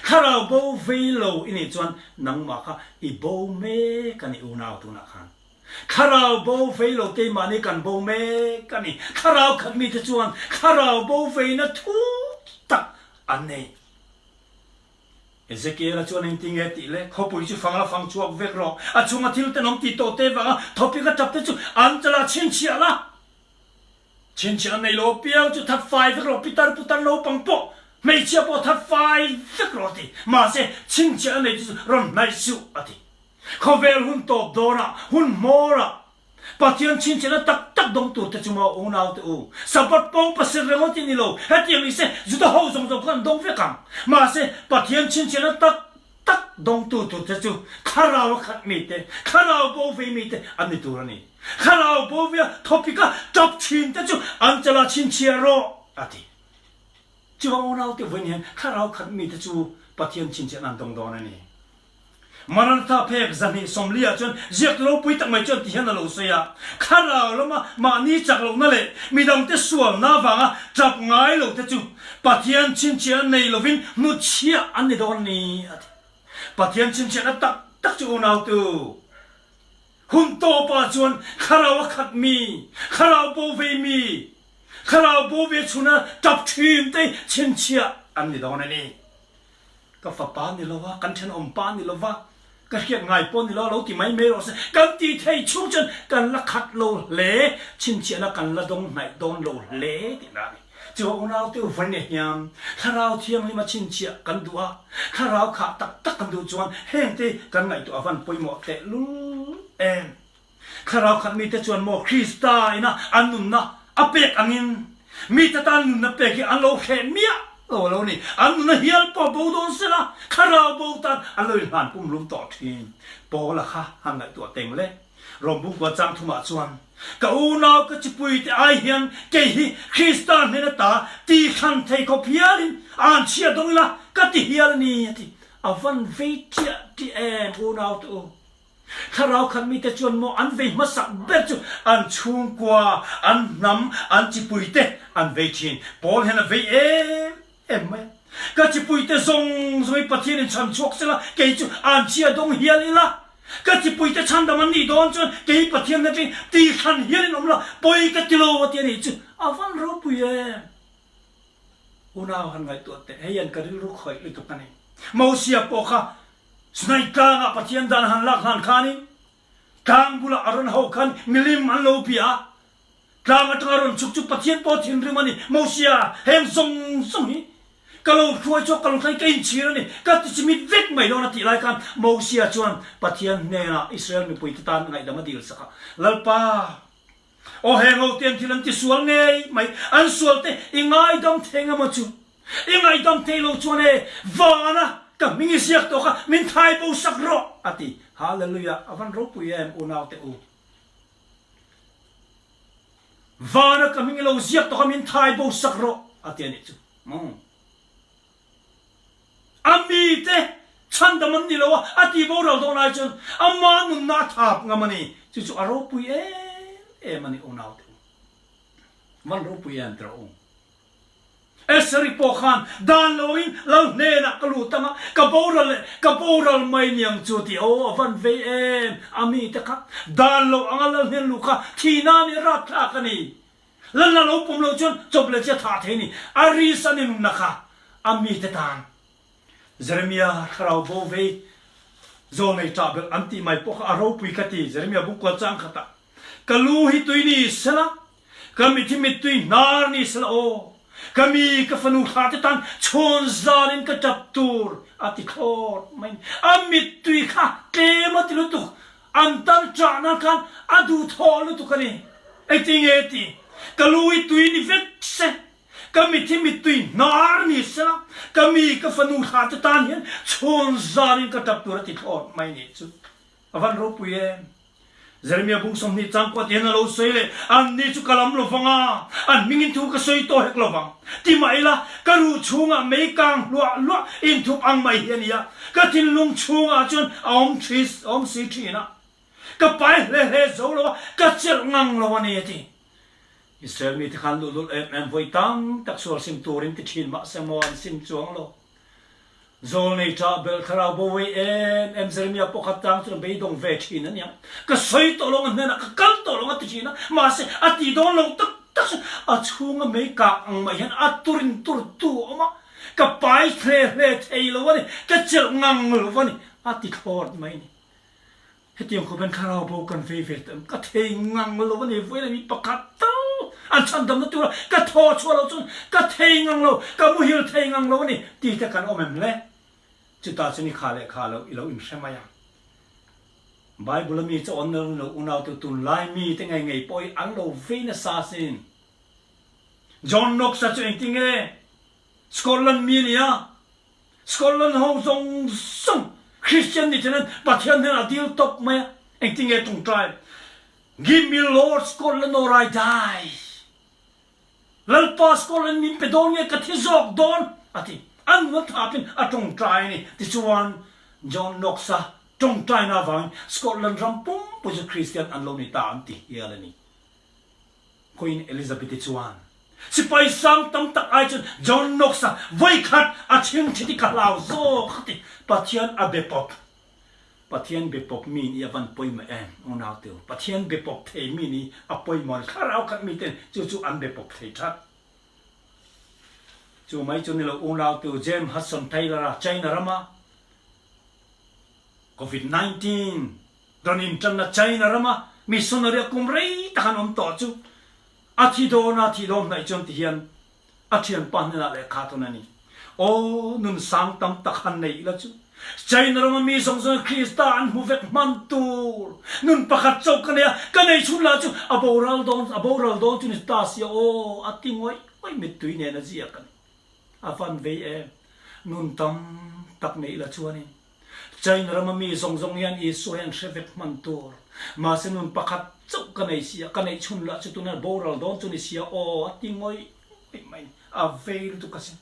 Thlarau bo vei lo i nih chuan nangmah kha i bo mek a ni unau tunah khan. Thlarau bo vei lo keimahni kan bo mek a ni. Thlarau khat mite chuan thlarau bo veina thu tak an nei. Ezekiela chuan engtin nge tih le? Khawpui chu fang la fang chhuak vek rawh. A chhunga thil tenawm tih tawh te vanga thawpik a tap te chu an chalah chhinchhiah la. Chhinchhiah an nei lo apiang chu that fai vek rawh, pitar putar naupang pawh, hmeichhia pawh that fai vek rawh a ti. Mahse, chhinchhiah an nei te chu rawn hnaih suh a ti. Khawvel hun tawp dawnah, hun hmawrah, Pathian chhinchhiahna tak tak dawng tur te chu maw unau te u, Sabbath pawng pasir rengawt i ni lo, hetiang ni se Juda ho zawng zawng khan an dawng vek ang. Mahse, Pathian chhinchhiahna tak tak dawngtu tur te chu thlarau a khat mi te, thlarau bo vei mi te an ni tur a ni. Thlarau bo via thawpika tap thin te chu an chala chhinchhiah rawh, a ti. Chuvang unau te vawiin hian thlarau khat mi te chu Pathian chhinchhiahna an dawng dawn a ni. Maranatha phek zahnih sawmliah chuan ziaktu ropui tak mai chuan ti hian a lo sawi a, Thlarau lama mahni chak lohna leh midangte sualna avanga tap ngai lote chu Pathian chhinchhiahna nei lovin hnutchhiah an ni dawn a ni, a ti. Pathian chhinchhiahna tak tak chu unautu hun tawpah chuan thlarau a khat mi, thlarau bo vei mi, thlarau bo ve chhuna tap thinte chhinchhiah an ni dawn a ni. Ka fapa ni lova, kan thenawm pa ni lova, ka hriat ngai pawh ni lo a lo ti mai mai rawh se. Kan tih theih chhung chuan kan la khat lo hle, chhinchhiahna kan la dawng hnaih dawn lo hle tihna a ni. Chuva unaute u vawiin ah hian Thlarau Thianghlima chhinchhiah kan duh a, Thlarau khah tak tak kan duh chuan hengte kan ngaihtuah a van pawimawh tehlul em. Thlarau khat mite chuan maw Krista ina an nunna a pek angin mite tan nunna pek hi an lo hreh miah lo a lo ni. An nunna hial pawh bo dawn se la, thlarau bo tan an lo inhlan pumhlum tawh thin. Paula kha han ngaihtuah teng le. Rom bungkua chang thumah chuan, Ka unau ka chipuite ai hian kei hi Krista hnen ata ti hran thei khawp hialin an chhiat dawng ila ka ti hial a ni a ti. A van vei ṭiah ṭiah em unaute u. Thlarau khat mite chuan maw an vei hmasak ber chu an chhungkua, an hnam, an chipuite an vei thin. Paul hian a vei em em mai a. Ka chipuite zawng zawng hi Pathianin chhan chhuak sela, kei chu an chhia dawng hial ila. Ka chipuite chhandam an nih dawn chuan kei Pathian atangin ti hran hialin awm la, pawi ka ti lo a ti a nih chu a van ropui em. Unau han ngaihtuah teh, hei hian ka rilru khawih lutuk a ni. Mosia pawh kha. Sinai tlangah Pathian dan han lak hlan khanin tlang bulah a rawn ho khan milim an lo bia a, tlang atanga rawn chhuk chu Pathian pawh thinrim a ni. Mosia, heng zawng zawng hi ka lo hruai chhuak, ka lo thleng, ka inchhir a ni, ka tichimit vek mai dawn a tih lai khan Mosia chuan Pathian hnenah Israel mipuite tan ngaihdam a dil sak a, Lalpa, Aw heng ho te an thil an ti sual ngei mai, an sual te i ngaidam thei nga maw chu? I ngaidam thei lo chuan e, vana ka hming i ziak tawh kha min thai bo sak rawh a ti. Hallelujah, a van ropui em unau te u. Vana ka hming i lo ziak tawh kha min thai bo sak rawh a ti a nih chu. Umm. A mite chhandam an ni lo a, a ti boral dawn ai chuan ama nunna a thap ngam a ni. Chu chu a ropui em em a ni unaute u. Van ropui em tawh u. Eseri pawh khan dan lo angin lal hnenah ka lut ang a, ka boral leh ka boral mai niang chu ti aw a van vei em a mite kha. Dan lo anga lal hnen luh kha thihna a ni rapthlak a ni. Lalna lo pawm loh chuan chawp leh chiah thah thei ni. A ris a ni nunna kha a mite tan. Jeremia thlarau bo vei zawnei ṭah belh an tih mai pawh kha a ropui ka ti. Jeremia buk kual chang khatah, Ka lu hi tui ni sela, ka mit hi mittui hnar ni sela aw, ka mi ka fanu thla te tan chhawn zalin ka ṭap tur a ti thlawt mai ni. A mittui kha tlem a ti lutuk. An tan ṭahna khan a duhthawh lutuk a ni. Engtinge ti? Ka lu hi tui ni vek se, ka mit hi mittui hnar ni sela, ka mi ka fanu thla te tan hian chhawn zanin ka ṭap tur a ti thlawt mai nih chu. A van ropui em! Jeremia bung 20 changkua ti hian a lo sawi leh, Anni chu ka lam lo vang a, an hmingin thu ka sawi tawh hek lo vang. Ti mah ila, ka ruh chhungah mei kang hluah hluah inthup ang mai hi a ni a, ka thinlung chhungah chuan a awm thi a awm si thin a, ka pai hle hle zo lo a, ka chelh ngang lo a ni a ti. Israel mite khan luhlul em em vawi tam tak sual sim turin ti thin mahse maw an sim chuang lo. Zawlnei ṭah belh thlarau bo vei em em Jeremiah pawh kha tang chuan beidawng ve ṭhin a nia. Ka sawi tawh lo ang a hnenah ka kal tawh lo ang a ti ṭhin a, mahse a ti dawn lo tak tak chuan a chhunga mei kak ang mai hian a turin tur tu a awm a, ka pai hle hle thei lo a ni, ka chelh ngang lo a ni a ti thlawt mai a ni. Hetiang khawp hian thlarau bo kan vei ve ta em? Ka thei ngang lo a ni, vawi leh mi pakhat tal an chhandamna tura ka thaw chhuah loh chuan ka thei ngang lo, ka muhil thei ngang lo a ni tih te kan awm em le? Chutah chuan i kha leh kha lo i lo inhre mai ang. Bible a mi chawn lo lo unau tu tunlai mi te ngei ngei pawh hi an lo vei nasa asin. John Knox-a chu engtinge Scotland mi a ni a? Scotland ho zawng zawng Christian ni then an Pathian hnenah dil tawp mai a, engtin nge tawngtai? Give me Lord Scotland or I die. Lalpa Scotland min pe dawn nge ka thi zawk dawn a ti. A nun a thapin a tawngtai a ni. Tichuan John Knox-a tawngtaina avangin Scotland ram pumpui chu Christian an lo ni ta an ti hial a ni. Queen Elizabeth-i chuan, Sipai sang tam tak ai chuan John Knox-a vawikhat a chhingchhit hi ka hlau zawk a ti. Pathian a be pawp. Pathian be pawp mi nih a van pawimawh em, unau teu. Pathian be pawp thei mi nih a pawimawh a ni. Thlarau khat miten chu chu an be pawp thei that. Chu mai chu ni lo, unau teu James Hudson Taylor-a China rama Covid 19 Rawn inṭanna China rama missionary a kum rei tak an awm tawh chu a thi dawn a, thi dawn hnaih chuan tihian a ṭhianpa hnenah lehkha thawn a ni. Aw, nun sang tam tak han nei ila chu China rama mi zawng zawngin Krista an hmu vek hman tur nun pakhat chauh ka nei a, ka nei chhun lah chu a boral dawn, a boral dawn chu ni ta sia aw, a ti ngawih ngawih mittui nen a ziak a ni. A van vei em, nun tam tak nei ila chuanin. China rama mi zawng zawng hian Isua hi an hre vek hman tur. Mahse nun pakhat chauh ka nei sia, ka neih chhun lah chu tunah boral dawn chu ni sia aw a ti ngawih ngawih mai ni. A vei lutuk asin.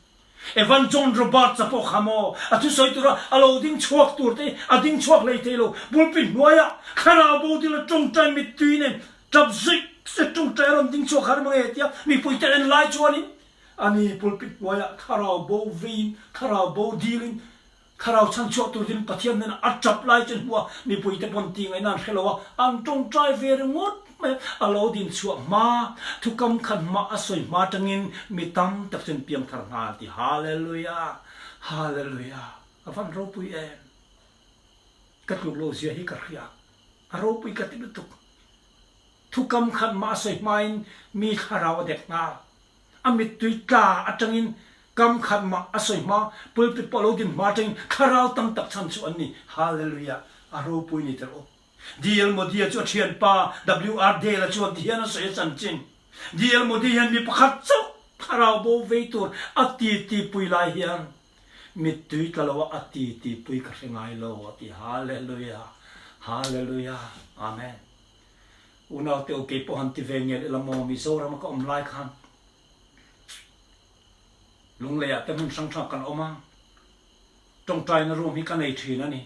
Evan John Roberts-a pawh kha maw a thusawi tura a lo ding chhuak tur te hi a ding chhuak hlei thei lo. Pulpit hnuaiah thlarau bo dil a tawngtai mittui nen tap zuih zuih tawngtai a rawn ding chhuak har mang e tia mipuite en lai chuanin ani pulpit hnuaiah thlarau bo veiin thlarau bo dilin Thlarau chhanchhuah tur din Pathian hnenah a tap lai chu hmuh a, mipuite pawn tih ngaihna an hre lo a, an tawngtai ve ringawt mai a. A lo din chhuah hma, thukam khat hma a sawi hma atangin mi tam tak chuan piangthar nghal ti. Hallelujah! Hallelujah! A van ropui em! Ka tluk lo zia hi ka hria. A ropui ka ti lutuk. Thukam khat mah a sawi hmain mi thlarau a dek nghal. A mittui tla atangin kam khat mah a sawi hma, pulpit pawh a lo din hma atangin thlarau tam tak chhan chu an ni. Hallelujah! A ropui ni tel u. DL Modi-a chu a thianpa WR Dale-a chuan ti hian a sawi a chanchin. DL Modi hian mi pakhat chauh thlarau bo vei tur a titi pui lai hian Mittui tla lo a a ti ti pui ka hre ngai lo a ti Hallelujah Hallelujah Amen Unau te u kei pawh han ti ve ngel ila maw Mizoram a ka awm lai khan Lunglei ah te hmun hrang hrang kan awm a tawngtaina room hi ka nei thin a ni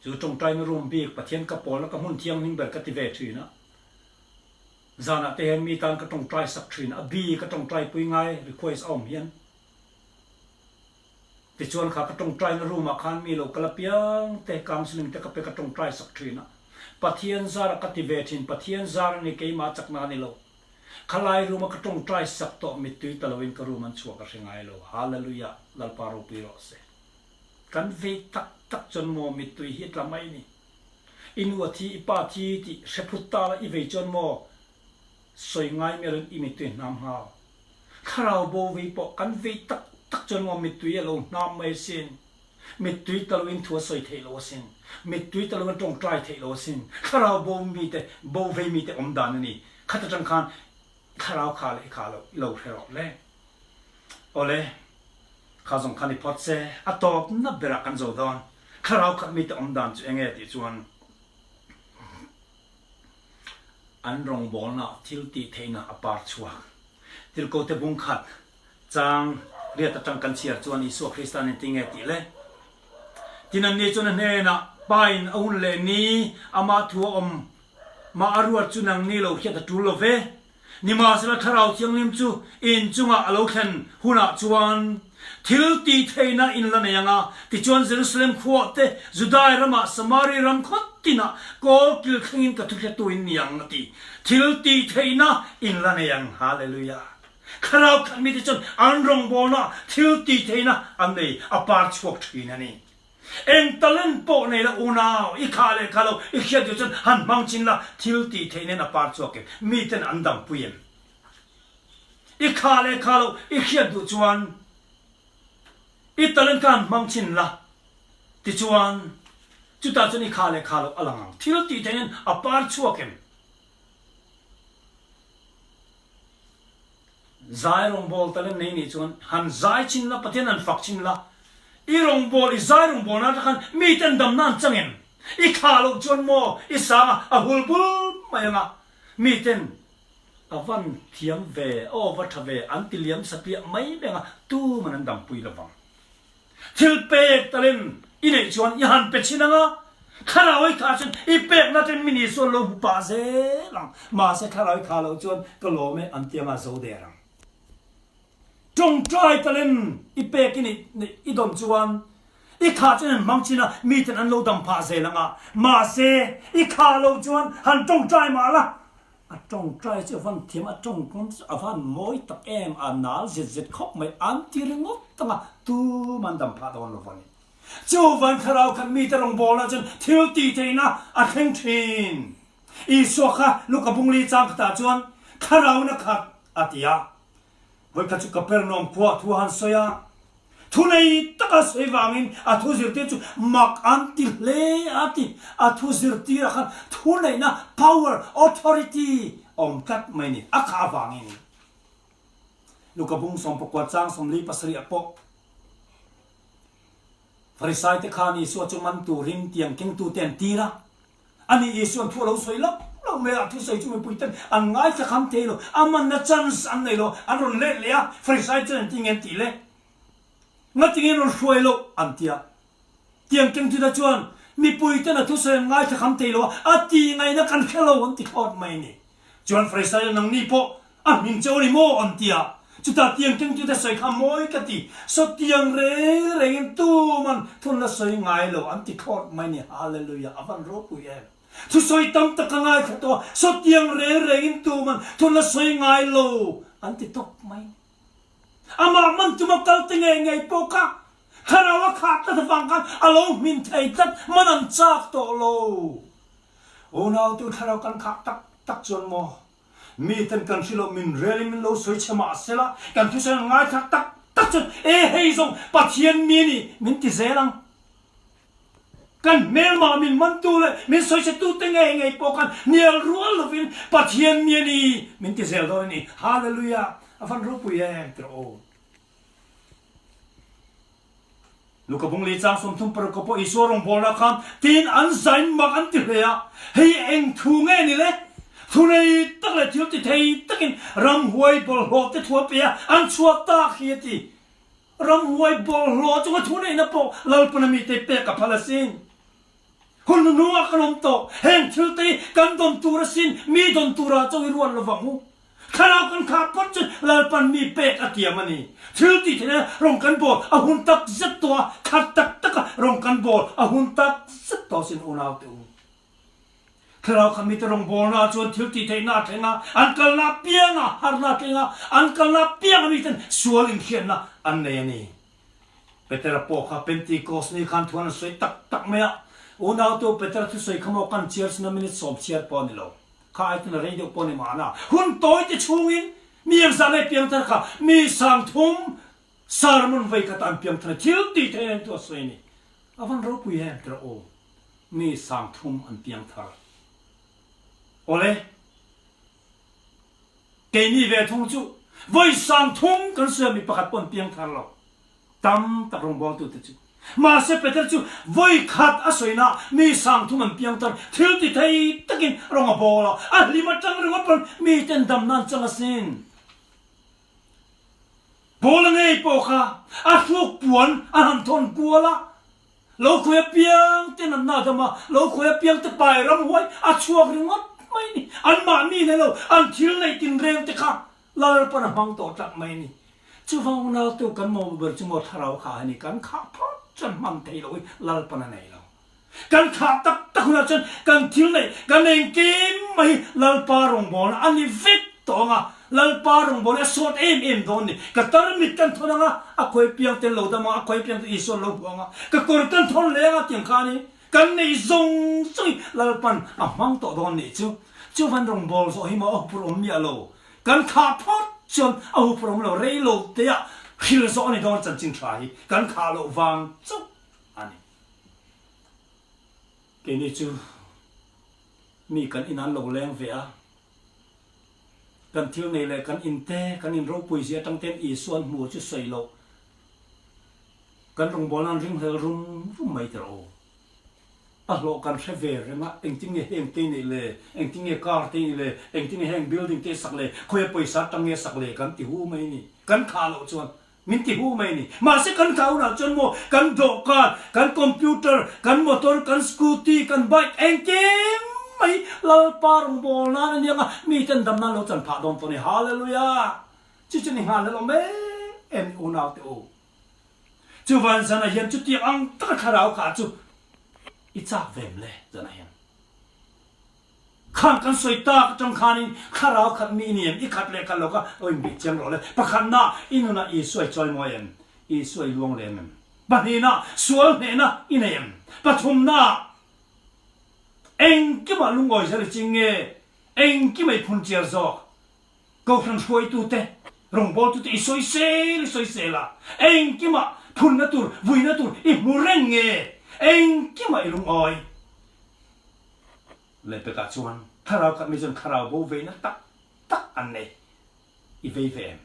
chu tawngtaina room bik Pathian ka pawlna ka hmun thianghlim ber ka ti ve thin a. Zanah te hian mi tan ka tawngtai sak thin a, bi ka tawngtai pui ngai request a awm hian. Tichuan kha ka tawngtaina room ah khan mi lo kal apiang te counselling te ka pe ka tawngtai sak thin a. Pathian zar ah ka ti ve thin, Pathian zar a ni keimah chakna a ni lo. Khalai room a ka tawngtai sak tawh mittui ta loin ka room an chhuah ka hre ngai lo. Hallelujah Lalpa ropui rawh se. Kan vei tak tak chuan maw mittui hi a tla mai ni. I nu a thi, i pa thi tih hre phut ta la i vei chuan maw sawi ngai mialin i mittui hnam nghal. Thlarau bo vei pawh kan vei tak tak chuan maw mittui a lo hnam mai asin. Mittui ta loin thu a sawi theih lo asin. Mittui ta loin tawngtai theih lo asin. Thlarau bo mite, bo vei mite awm dan a ni. Khat atang khan thlarau kha leh i kha lo i lo hre rawh le. Awle, kha zawng khan i phawt se, a tawpna berah kan zo dawn. Thlarau khat mite awm dan chu enge tih chuan an rawngbawlna thil tih theihna a par chhuak. Tirhkote bung khat chang riat atang kan chhiar chuan Isua Krista'n engtin nge tih le? Tin anni chuan a hnenah, Pain a hun leh ni, amah thu a awm mah a ruat chu nangni lo hriat a tul lo ve. Nimahsela Thlarau Thianghlim chu in chungah a lo thlen hunah chuan thil tih theihna in la nei ang a, tichuan Jerusalem khuah te, Judai ramah, Samari ram khaw tinah kawl kil thlengin ka thuhretu in ni ang a ti. Thil tih theihna in la nei ang. Hallelujah! Thlarau khat mite chuan an rawngbawlnaah thil tih theihna an nei, a par chhuak thin a ni. Eng talent pawh nei la unau, i kha leh kha lo, i hriat duh chuan han hmang chin la, thil tih theih nen a par chhuak em? Miten an dampui em? I kha leh kha lo, i hriat duh chuan i talent kha han hmang chin la, tichuan chutah chuan i kha leh kha lo a lang ang. Thil tih theih nen a par chhuak em? Zai rawngbâwl talent nei nih chuan han zai chin la, Pathian han fak chin la, i rawngbâwl, i zai rawngbâwl nâ takhan miten damna an chang em? I thlah loh chuan maw i sâng a, a hul bul mai ang a, miten a van thiam ve, aw va tha ve an ti liam satliah mai mai ang a, tuman an dampui lo vang. Thil pek talin i neih chuan i han pe chhin ang a, thlarau i kha chuan i pekna ten min Isuan lo hmu pah zel ang, mahse thlarau i kha loh chuan ka lawm e an ti anga zo der ang. Tawngtai talin i pek i neih i dawn chuan i kha chuan han hmang chhin a, miten an lo dam phah zel ang a, mahse i kha loh chuan han tawngtai mah la, A tawngtai chu a van thiam, a tawngkawm chu a van mawi tak em, a nal zet zet khawp mai, an ti ringawt ang a, tum an dam phah dawn lo va ni. Chuvan thlarau khat mite rawngbawlna chuan thil tih theihna a thleng thin. Isua kha Luka bungli chang khatah chuan thlarauna khat a ti a. Vawikhat chu Kapernaum khua thu a han sawi a, Thunei taka sawi vangin a thu zirtir chu mak an ti hle a ti. A thu zirtirah khan thuneihna, power, authority, awm tlat mai ni. A kha avangin Luka bung sawmpakua chang 47 ah pawh Farisaite khan Isua chu man turin tiang kengtute an tir a. Ani Isuan thu a lo sawi loh loh mai a, a thusawi chu mipui ten an ngaithla kham thei lo, a manna chance an nei lo, an rawn let leh a, Farisai chuan engtin nge an tih le? Ngatinge an rawn hruai loh? an ti a. Tiang keng chutah chuan mipui ten a thusawi an ngaithla kham thei lo a, a tih ngaihna kan hre lo an ti thlawt mai a ni. Chuan Farisai chuan nangni pawh a hmin cheu a ni maw? an ti a. Chutah tiang keng chute sawi kha mawi ka ti, saw tiang reng rengin tuman thun la sawi ngai lo an ti thlawt mai ni. Hallelujah! A van ropui em! Thusawi tam tak ka ngaithla tawh a, saw tiang reng rengin tuman thun la sawi ngai lo an ti tawp mai. Amah man tuma kal te ngei ngei pawh kha. Thlarau a khah tlat avang khan a lo hmin thei tlat, man an chak tawh lo. Unautu thlarau kan khah tak tak chuan maw? Miten kan hrilh loh min relin min lo sawi chhe mah sela, kan thusawi an ngaithla tak tak chuan e hei zawng Pathian mi a ni min ti zel ang. Kan hmelmah min mantu leh min sawi chhe tute ngei ngei pawh khan hnial rual lovin Pathian mi a ni min ti zel dawn a ni. Hallelujah! A van ropui em tirh aw. Luka bung li chang 36 pawh Isua rawngbawlna khan tiin an zain mak an ti hle a, hei eng thu nge ni le? Thunei tak leh thil ti thei takin ramhuai bawlhhlawh te thu a pe a, an chhuak tak hi a ti. Ramhuai bawlhhlawh chunga thuneihna pawh Lalpana mite pek a phal asin. Hun hnuhnungah kan awm tawh, heng thil te hi kan dawn tur asin, mi dawn turah chaw i ruat lo vang u. Thlarau kan khah phawt chu Lalpan mi pek a tiam a ni. Thil tih theihna rawng kan bawl a hun tak zet tawh a, khat tak taka rawng kan bawl a hun tak zet tawh asin unaute u. Thlarau kha mite rawngbawlnaah chuan thil tih theihna a thleng a, an kalna apiangah harna a thleng a, an kalna apiangah miten sual inhriatna an nei a ni. Petera pawh kha Pentecost ni khan thu an sawi tak tak mai a, unautu Petera thusawi kha maw kan chhiar sin a minute sawm chhiar pawh a ni lo. Kha ai tuna rei deuh pawh a ni mahna. Hun tawi te chhungin mi engzah nge piangthar kha mi sangthum sermon vei khat an piangthar a thil tih theih an thu a sawi a ni. A van ropui em tira aw mi sangthum an piangthar. Awle. Keini ve thung chu vawi sangthum kan sawi a mi pakhat pawh an piangthar lo. Tam tak rawngbawltute chu. Mahse Peter chu vawi khat a sawina mi sangthum an piangthar thil ti thei takin rawng a bawl a, a hlim atang ringawt pawn miten damna an chang asin. Paula ngei pawh kha a hruk puan a han thawn kual a, Lo khawi apiang te natna a dam a, lo khawi apiang te pai ramhuai a chhuak ringawt mai a ni. Anmahni nei lo, an thil neih tinreng te kha Lalpan a hmang tawh tlak mai a ni. Chuvang unautu kan mamawh ber chu maw thlarau kha a ni, kan khah phawt chuan hman theih loh hi Lalpan a nei lo. Kan khah tak tak hunah chuan kan thil neih, kan engkim mai hi Lalpa rawngbawlna a ni vek tawh ang a, Lalpa rawngbawlna a sawt em em dawn ni. Ka tarmit kan thawn ang a, a khawi piang tel lo dam ang a, a khawi piang chu Isua an lo hmu ang a, ka kawr kan thawn leh ang a tiang kha a ni. Kan neih zawng zawng hi Lalpan a hmang tawh dawn nih chu. Chuvan rawngbâwl zawh hi maw a huphurh awm miah lo. Kan khah phawt chuan a huphurh awm lo rei lo teah hril zawh a ni dawn chanchin tha hi kan khah loh vang chauh a ni. Keini chu mi kan in an lo leng ve a, kan thil nei leh kan in te, kan in ropui zia atang ten Isua an hmu chu sawi loh kan rawngbawlna an ringhlel rum rum mai tawh aw. A hlawh kan hre ve reng a, engtin nge heng te neih le, engtin nge car te neih le, engtin nge heng building te sak le, khawia pawisa atang nge sak le kan ti hu mai a ni. Kan khah loh chuan min ti hu mai a ni. Mahse kan khah hunah chuan maw kan dawhkan, kan computer, kan motor, kan scooty, kan bike engkim mai Lalpa rawngbâwl nân a ni ang a, miten dam nân lo chan phah dawn tawh a ni. Hallelujah! Chu chu ni nghal hlelawm em em ni unaute u. Chuvan zanah hian chutiang ang taka thlarau kha chu i chak ve em le zanah hian. Khang kan sawi tak atang khanin thlarau khat mi i ni em? I khat leh khat lo kha lo inbih chiang rawh le. Pakhatna, i nunah Isua i chawimawi em? Isua i luang lem em? Pahnihna, sual hnehna i nei em? Pathumna, engkimah lungawi zel i ching nge? Engkimah i phun chiar zawk? Kohhran hruaitute, rawngbawltute i sawisel i sawisel a, engkimah phunna tur, vuina tur i hmu reng nge? Engkimah i lungawi? Lehpekah chuan thlarau khat mi chuan thlarau bo veina tak tak an nei. I vei ve em?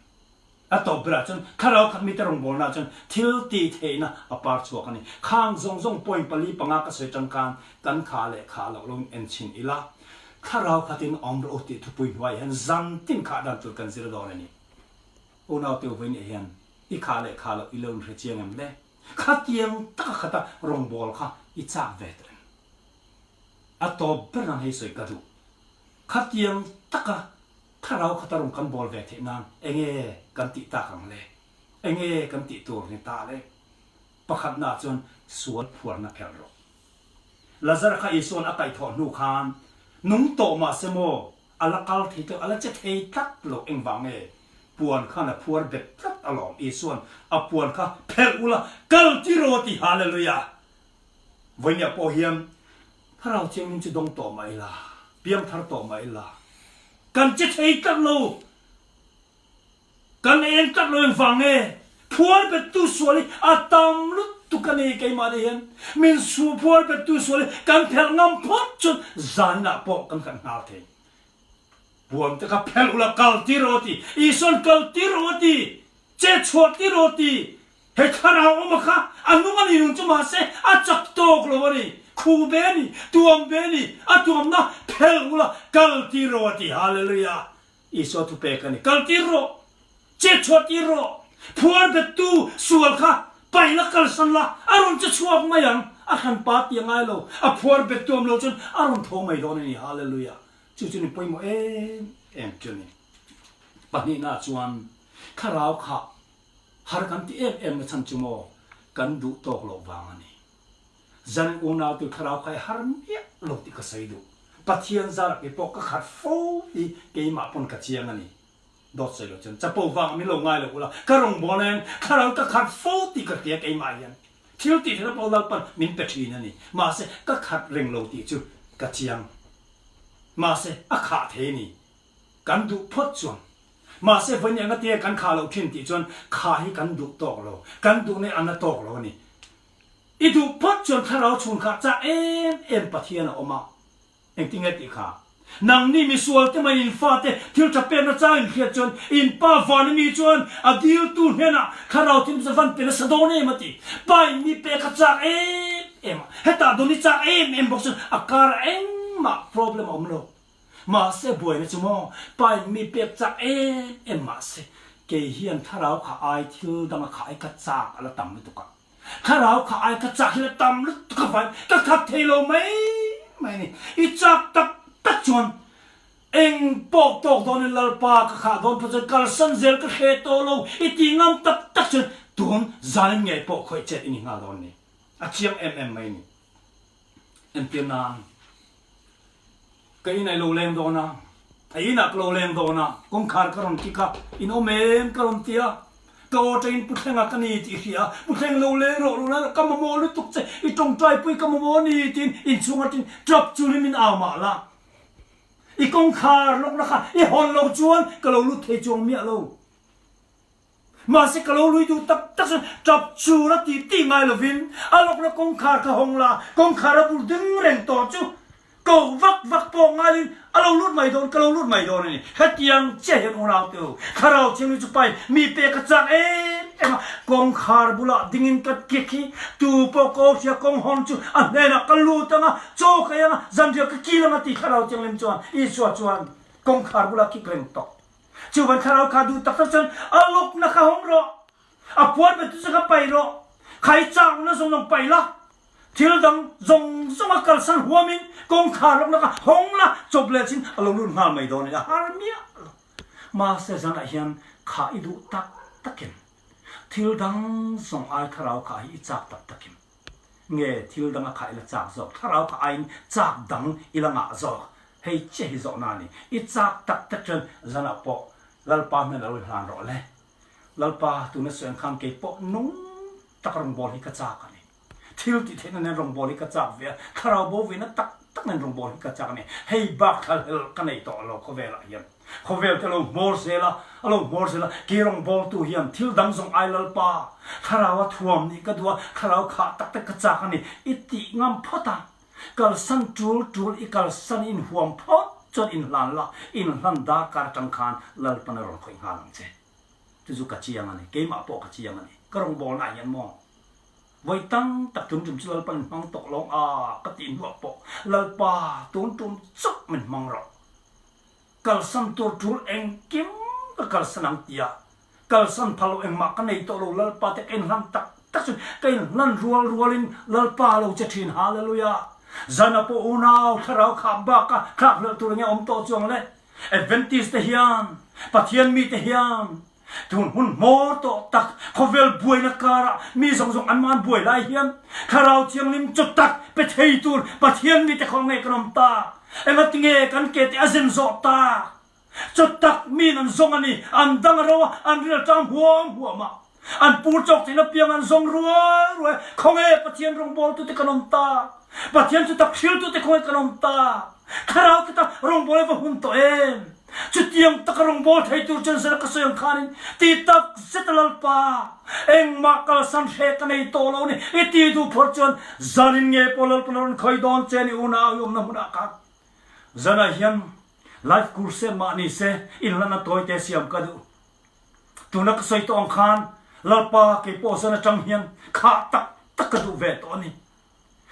A tawp berah chuan thlarau khat mite rawngbawlnaah chuan thil tih theihna a par chhuak a ni. Khang zawng zawng point pali panga ka sawi tang khan kan kha leh kha loh lo in en chhin ila, thlarau khatin awm rawh u tih thupui hnuaiah hian zan tin khah dan tur kan zir dawn a ni. Unaute vawiin hian i khah leh khah loh i lo inhre chiang em le? Khatiang taka khata rawngbâwl kha i châk ve tawh em? A tawp ber nan hei sawi ka duh. Khatiang taka thlarau khata rawn kan bâwl ve theih nan enge kan tih tak ang le? Enge kan tih tur ni ta le? Pakhatnaah chuan sual phuarna phelh rawh. Lazara kha Isua'n a kaihthawh hnu khan nung tawh mah se maw a la kal thei tlat, a la che thei tlat lo engvang nge? Puan khan a phuar bet tlat alawm. Isua'n a puan kha phelh ula, kal ti rawh a ti. Hallelujah! Vawinia pawh hian Thlarau Thianghlim chu dawng tawh mah ila, piangthar tawh mah ila, kan che thei tlat lo. Kan eng tlat lo engvang nge? Phuar bettu sual hi a tam lutuk a ni keimahni hian. Min su phuar bettu sual hi kan phelh ngam phawt chuan zaninah pawh kan khat nghal thei. Puan te kha phelh ula kal tir rawh a ti. Isua'n kal tir rawh a ti. Che chhuah tir rawh a ti. He thlarau awma kha a nung a ni nun chu mahse a chak tawk lo a ni. Khu be a ni, tuam be a ni, a tuamna phelh ula kal tir rawh a ti. Hallelujah! Isua thu pek a ni. Kal tir rawh! Che chhuah tir rawh! Phuar bettu sual kha paih la kalsan la, a rawn che chhuak mai ang. A hran pa ti a ngai lo. A phuar bettu awm lo chuan a rawn tho mai dawn a ni. Hallelujah! Chu chu ni pawimawh em em chu a ni. Pahnihna chuan thlarau kha har kan ti em em na chhan chu maw kan duh tawk loh vang a ni. Zan unau tu thlarau kha i har miah lo tih ka sawi duh. Pathian zar ke pawh ka khat fo hi keimah pawn ka chiang a ni. Dawt sawi lo chuan chapo vang min lo ngai lo ula ka rawngbawlna hian thlarau ka khat fo tih ka hria keimah hian. Thil tih theihna pawh Lalpan min pe thin a ni. Mahse ka khat reng lo tih chu ka chiang. Mahse, a khah thei a ni. Kan duh phawt chuan. Mahse, vawiin eng atia kan khah loh thin tih chuan khah hi kan duh tawk lo. Kan duh nei a na tawk lo a ni. I duh phawt chuan thlarau chhun khah chak em em Pathian a awm a. Engtinge tih kha? Nangni misual te mai in fate thil tha pekna chang in hriat chuan in pa van ami chuan a diltu hnenah thlarau thil chu van pe nasa dawn em a ti. Pa in mi pek a chak em em a, hetah dawn i chak em em bawk chuan a karah engmah problem a awm lo. Mahse buaina chu maw pa in mi pek chak em em mahse kei hian thlarau kha ai thil danga kha ai ka chak a la tam lutuk a. Thlarau kha ai ka chak hi la tam lutuk a vai ka khat thei lo mai mai a ni. I chak tak tak chuan eng pawh tawk dawnin Lalpa ka khah dawn phawt chuan kalsan zel ka hre tawh lo i ti ngam tak tak chuan tun zanin ngei pawh khawih chet i ni nghal dawn ni. A chiang em em mai a ni. Entir nan. Ka in a lo leng dawn a, a inah ka lo leng dawn a, kawngkhar ka rawn kik a, in awm em ka rawn ti a, ka aw atangin Pu Thlenga ka ni tih i hria a, Pu Thleng lo leng rawh, lo leng rawh, ka mamawh lutuk che, i tawngtaipui ka mamawh a ni tiin inchhung atangin tap chulin min au mah la, i kawngkhar lawkna kha i hawn lo chuan ka lo lut thei chuang miah lo. Mahse ka lo lui duh tak tak chuan tap chur a tih tih ngai lovin a lawkna kawngkhar kha hawng la, kawngkhar a bul ding reng tawh chu ko vak vak pawh ngailin a lo lut mai dawn, ka lo lut mai dawn a ni. Hetiang chiah hian unau te u, Thlarau Thianghlim chu pain mi pek a chak em em a, kawngkhar bulah dingin ka kik hi tu pawh ka awhria kawng hawn chu a hnenah ka lut ang a, chaw ka ei ang a, zanriah ka kil ang a ti Thlarau Thianghlim chuan Isua chuan kawngkhar bulah kik reng tawh. Chuvan thlarau kha duh taktak cun a lukna kha hung rawh, a puan bantuk cu kha pai rawh, kha i caukna zong zong pai la, thil dang zong zong a kalsan huam in kawngkhar lukna kha hong la, cawp le chin a lo lut hngal mai dawn in a har miah lo. Mahse zan ah hian kha i duh taktak in thil dang zong ai thlarau kha hi i cak taktak in nge thil dang a kha i la cak zawk, thlarau kha ai in cak dang i la ngah zawk. Hei chiah hi zawhna a ni. I chak tak tak chuan zanah pawh Lalpa hnen a lo i hlan rawh le. Lalpa tuna sawi ang khan kei pawh nung tak rawngbâwl hi ka chak a ni. Thil tih theihna nen rawngbâwl hi ka chak ve a, thlarau bo vena tak tak nen rawngbâwl hi ka chak a ni. Hei bak thlahlel ka nei tawh lo khawvelah hian. Khawvel te lo hmawr zel a, a lo hmawr zel a, kei rawngbâwltu hian thil dang zawng ai Lalpa, thlarau a thuam nih ka duh a, thlarau khah tak tak ka chak a ni. I tih ngam phawt a. Kalsan tul tul i kalsan in huam phawt chuan in hlan la, in hlan darkar atang khan Lalpan a rawn khawih nghal ang che. Chu chu ka chiang a ni, keimah pawh ka chiang a ni. Ka rawngbawlna ah hian maw vawi tam tak tun tum chu Lalpan min hmang tawh lawng a ka tih hnuah pawh Lalpa tun tum chauh min hmang rawh. Kalsan tur tul engkim ka kalsan ang tia kalsan phal lo engmah ka nei tawh lo Lalpa te ka inhlan tak tak chuan ka inhlan rual rualin Lalpa lo che thin Hallelujah Zana pawh unau thlarau khah baka thlak hlelh tur enge awm tawh chuang le Adventist te hian Pathian mi te hian Tun hun hmawr tawh tak khawvel buaina karah mi zawng zawng an man buai lai hian Thlarau Thianghlim chaw tak pe thei tur Pathian mite khaw nge kan awm tak? Engatinge kan ke te a zen zawh tak? Chaw tak miin an zawng a ni. An dang a ro a, an ril a tang huam huam a. An pur chawk theihna piang an zawng ruai ruai a. Khawnge Pathian rawngbawltute kan awm ta? Pathian chu tak hriltute khawnge kan awm ta? Thlarau te ta rawngbawl a va hun tawh em? Chutiang taka rawngbawl thei tur chuan zara ka sawi ang khanin ti tak zet a Lalpa, engmah kalsan hreh ka nei tawh lo ni. I ti duh phawt chuan zanin nge pawh Lalpan a rawn khawi dawn che ni unau i awmna hmunah khan. Zanah hian life course mah ni se inhlanna tawi te siam ka duh. Tuna ka sawi tawh ang khan Lalpa kei pawh zan atang hian khah tak tak ka duh ve tawh a ni.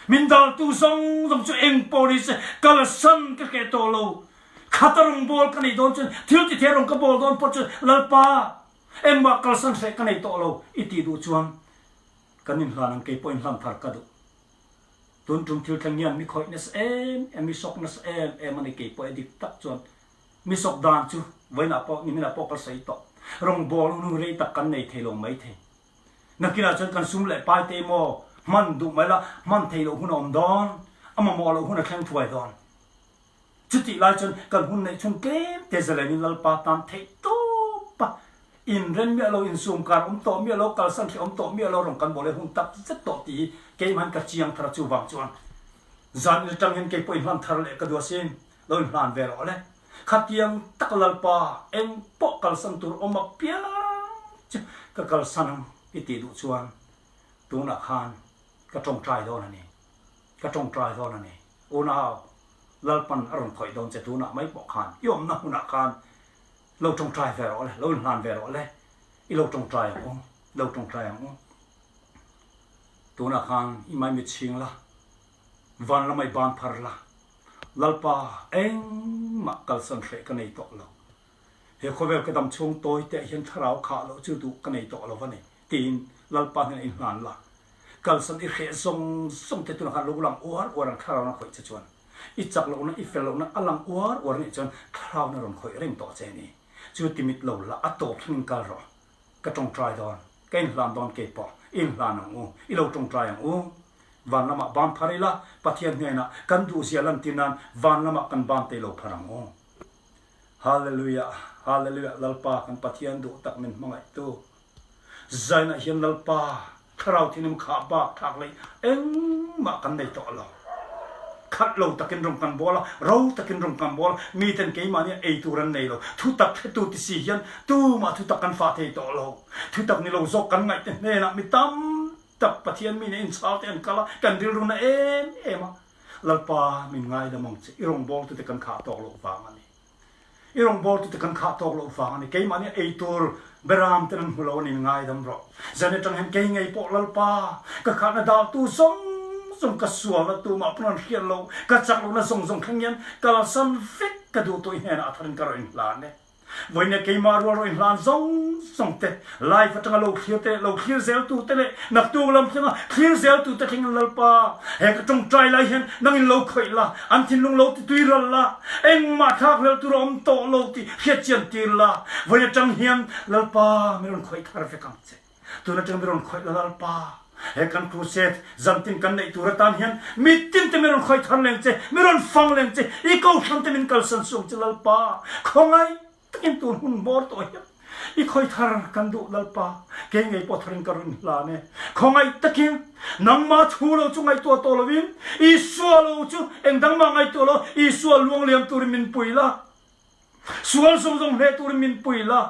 Min daltu zawng zawng chu eng pawh ni se kalsan ka hreh tawh lo. Khata rawngbâwl ka neih dawn chuan thil ti thei rawng ka bâwl dawn pawh chuan Lalpa engmah kalsan hreh ka nei tawh lo i tih duh chuan kan inhlan ang kei pawh inhlan thar ka duh. Tun tum thil thleng hian mi khawih nasa em em, mi sawk nasa em em a ni kei pawh e dik tak chuan mi sawk dan chu vawiinah pawh niminah pawh ka sawi tawh. Rawngbâwl hun rei tak kan nei thei lo maithei. Nakinah chuan kan sum leh pai te maw hman duh mai la, hman theih loh hun a awm dawn, a mamawh loh hun a thleng thuai dawn. Chutih lai chuan kan hun neih chhun tlem te zalenin Lalpa tan theih tawp a, inren miah lo, insum kar awm tawh miah lo, kalsan hreh awm tawh miah lo rawn kan bawl e hun tak zet tawh tih hi keimah hian ka chiang thar a, chuvang chuan zan in atang hian kei pawh inhlan thar leh ka duh asin, lo inhlan ve rawh le. Khatiang tak Lalpa eng pawh kalsan tur awm apiang chu ka kalsan ang i tih duh chuan tunah khan ka tawngtai dawn a ni, ka tawngtai dawn a ni. Unau, Lalpan a rawn khawih dawn che tunah mai pawh khan i awmna hmunah khan lo tawngtai ve rawh le, lo inhlan ve rawh le, i lo tawngtai ang u, lo tawngtai ang u. Tunah khan i maimit chhing la, van lamah i ban phar la, Lalpa, engmah kalsan hreh ka nei tawh lo. He khawvel ka dam chhung tawi te ah hian thlarau khah loh chu duh ka nei tawh lo va ni, tiin Lalpa hnenah in hlan la. Kalsan i hreh zawng zawng te tunah khan lo lang uar uar ang thlarau na khawih che chuan. I chak lohna, i fel lohna a lang uar uar anih chuan thlarau na rawn khawih reng tawh che ni. Chu timit lo la, a tawp thlengin kal rawh. Ka tawngtai dawn, ka inhlan dawn kei pawh i inhlan ang u, i lo tawngtai ang u. Van lamah ban phar ila, Pathian hnenah kan duhzia lantir nan van lamah kan ban te lo phar ang u. Hallelujah, Hallelujah, Lalpa kan Pathian duh tak min hmangaihtu. Zainah hian Lalpa Thlarau thinim khah bak thlak lei engmah kan nei tawh lo. Khat lo takin rawng kan bawl a, ro takin rawng kan bawl a, miten keimahni ei tur an nei lo. Thutak hretu ti si hian tumah thutak kan fah thei tawh lo. Thutak ni lo zawk kan ngaihte hnenah mi tam tak Pathian mi nen inchhal te an kal a, kan rilru na em em a. Lalpa min ngaidam ang che, i rawngbawltute kan khah tawk loh vang a ni. I rawngbawltute kan khah tawk loh vang a ni. Keimahni ei tur beram ten an hmu lo a ni, ngaidam rawh. Zan atang hian kei ngei pawh Lalpa, ka khahna daltu zawng zawng ka sualna tumah pawn an hriat lo, ka chak lohna zawng zawng thleng hian kalsan vek ka duh tawh i hnenah a tharin ka rawn inhlan e. Vawiin keimah rual rawn inhlan zawng zawng te, live atanga lo thlir te, lo thlir zel tu te leh naktuk lam thlenga thlir zel tu te thleng in Lalpa, he ka tawngtai lai hian nangin lo khawih la, an thinlung lo ti tui ral la, engmah thlak hlel tur a awm tawh lo tih hriatchian tir la, vawiin atang hian Lalpa mi rawn khawih thar vek ang che. Tun atang mi rawn khawih la Lalpa, he kan crusade zantin kan neih tur atan hian mitin te mi rawn khawih thar leng che, mi rawn fang leng che, i kohhran te min kalsan suh ang che Lalpa, khawngaih takin tun hun hmawr tawh hian i khawih thar kan duh Lalpa, kei ngei pawh tharin ka rin hlan e, khawngaih takin nangmah thu lo chu ngaihtuah tawh lovin Isua lo chu engdangmah ngaihtuah lo, Isua luangliam turin min pui la. Sual zawng zawng hleh turin min pui la,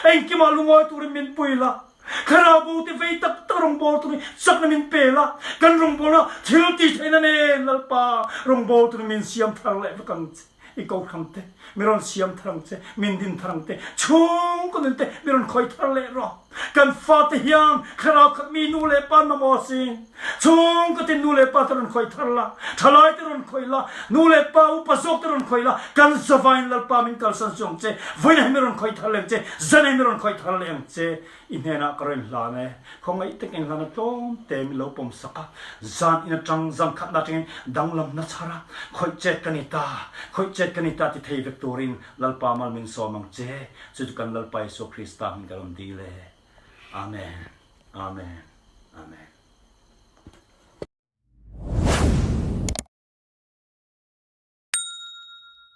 engkimah lungawi turin min pui la, Thlarau bo te vei tak tak rawngbâwl turin chakna min pe la, kan rawngbâwlna thil tih theihna nen Lalpa rawngbâwl turin min siam thar leh vek ang che. I kohhran te mi rawn siam thar ang che, min din thar ang che, chhungkaw nun te mi rawn khawih thar leh rawh. Kan fate hian thlarau khat mi nu leh pa mamawh a si. Chhungkaw tin nu leh pa te rawn khawih thar la, thalai te rawn khawih la, nu leh pa upa zawk te rawn khawih la, kan zavain Lalpa min kalsan suh ang che, vawiin hi mi rawn khawih thar leh ang che, zan hi mi rawn khawih thar leh ang che. I hnenah ka rawn hlan e, khawngaih tak in hlan a tlawm te min lo pawm sak a, zan in atang zan khatna atangin danglamna chhar a, khawih chet ka ni ta, khawih chet ka ni ta ti thei vek turin Lalpa mal min sawm ang che. Chu chu kan Lalpa Isua Krista hming ka rawn dil e. Amen. Amen. Amen.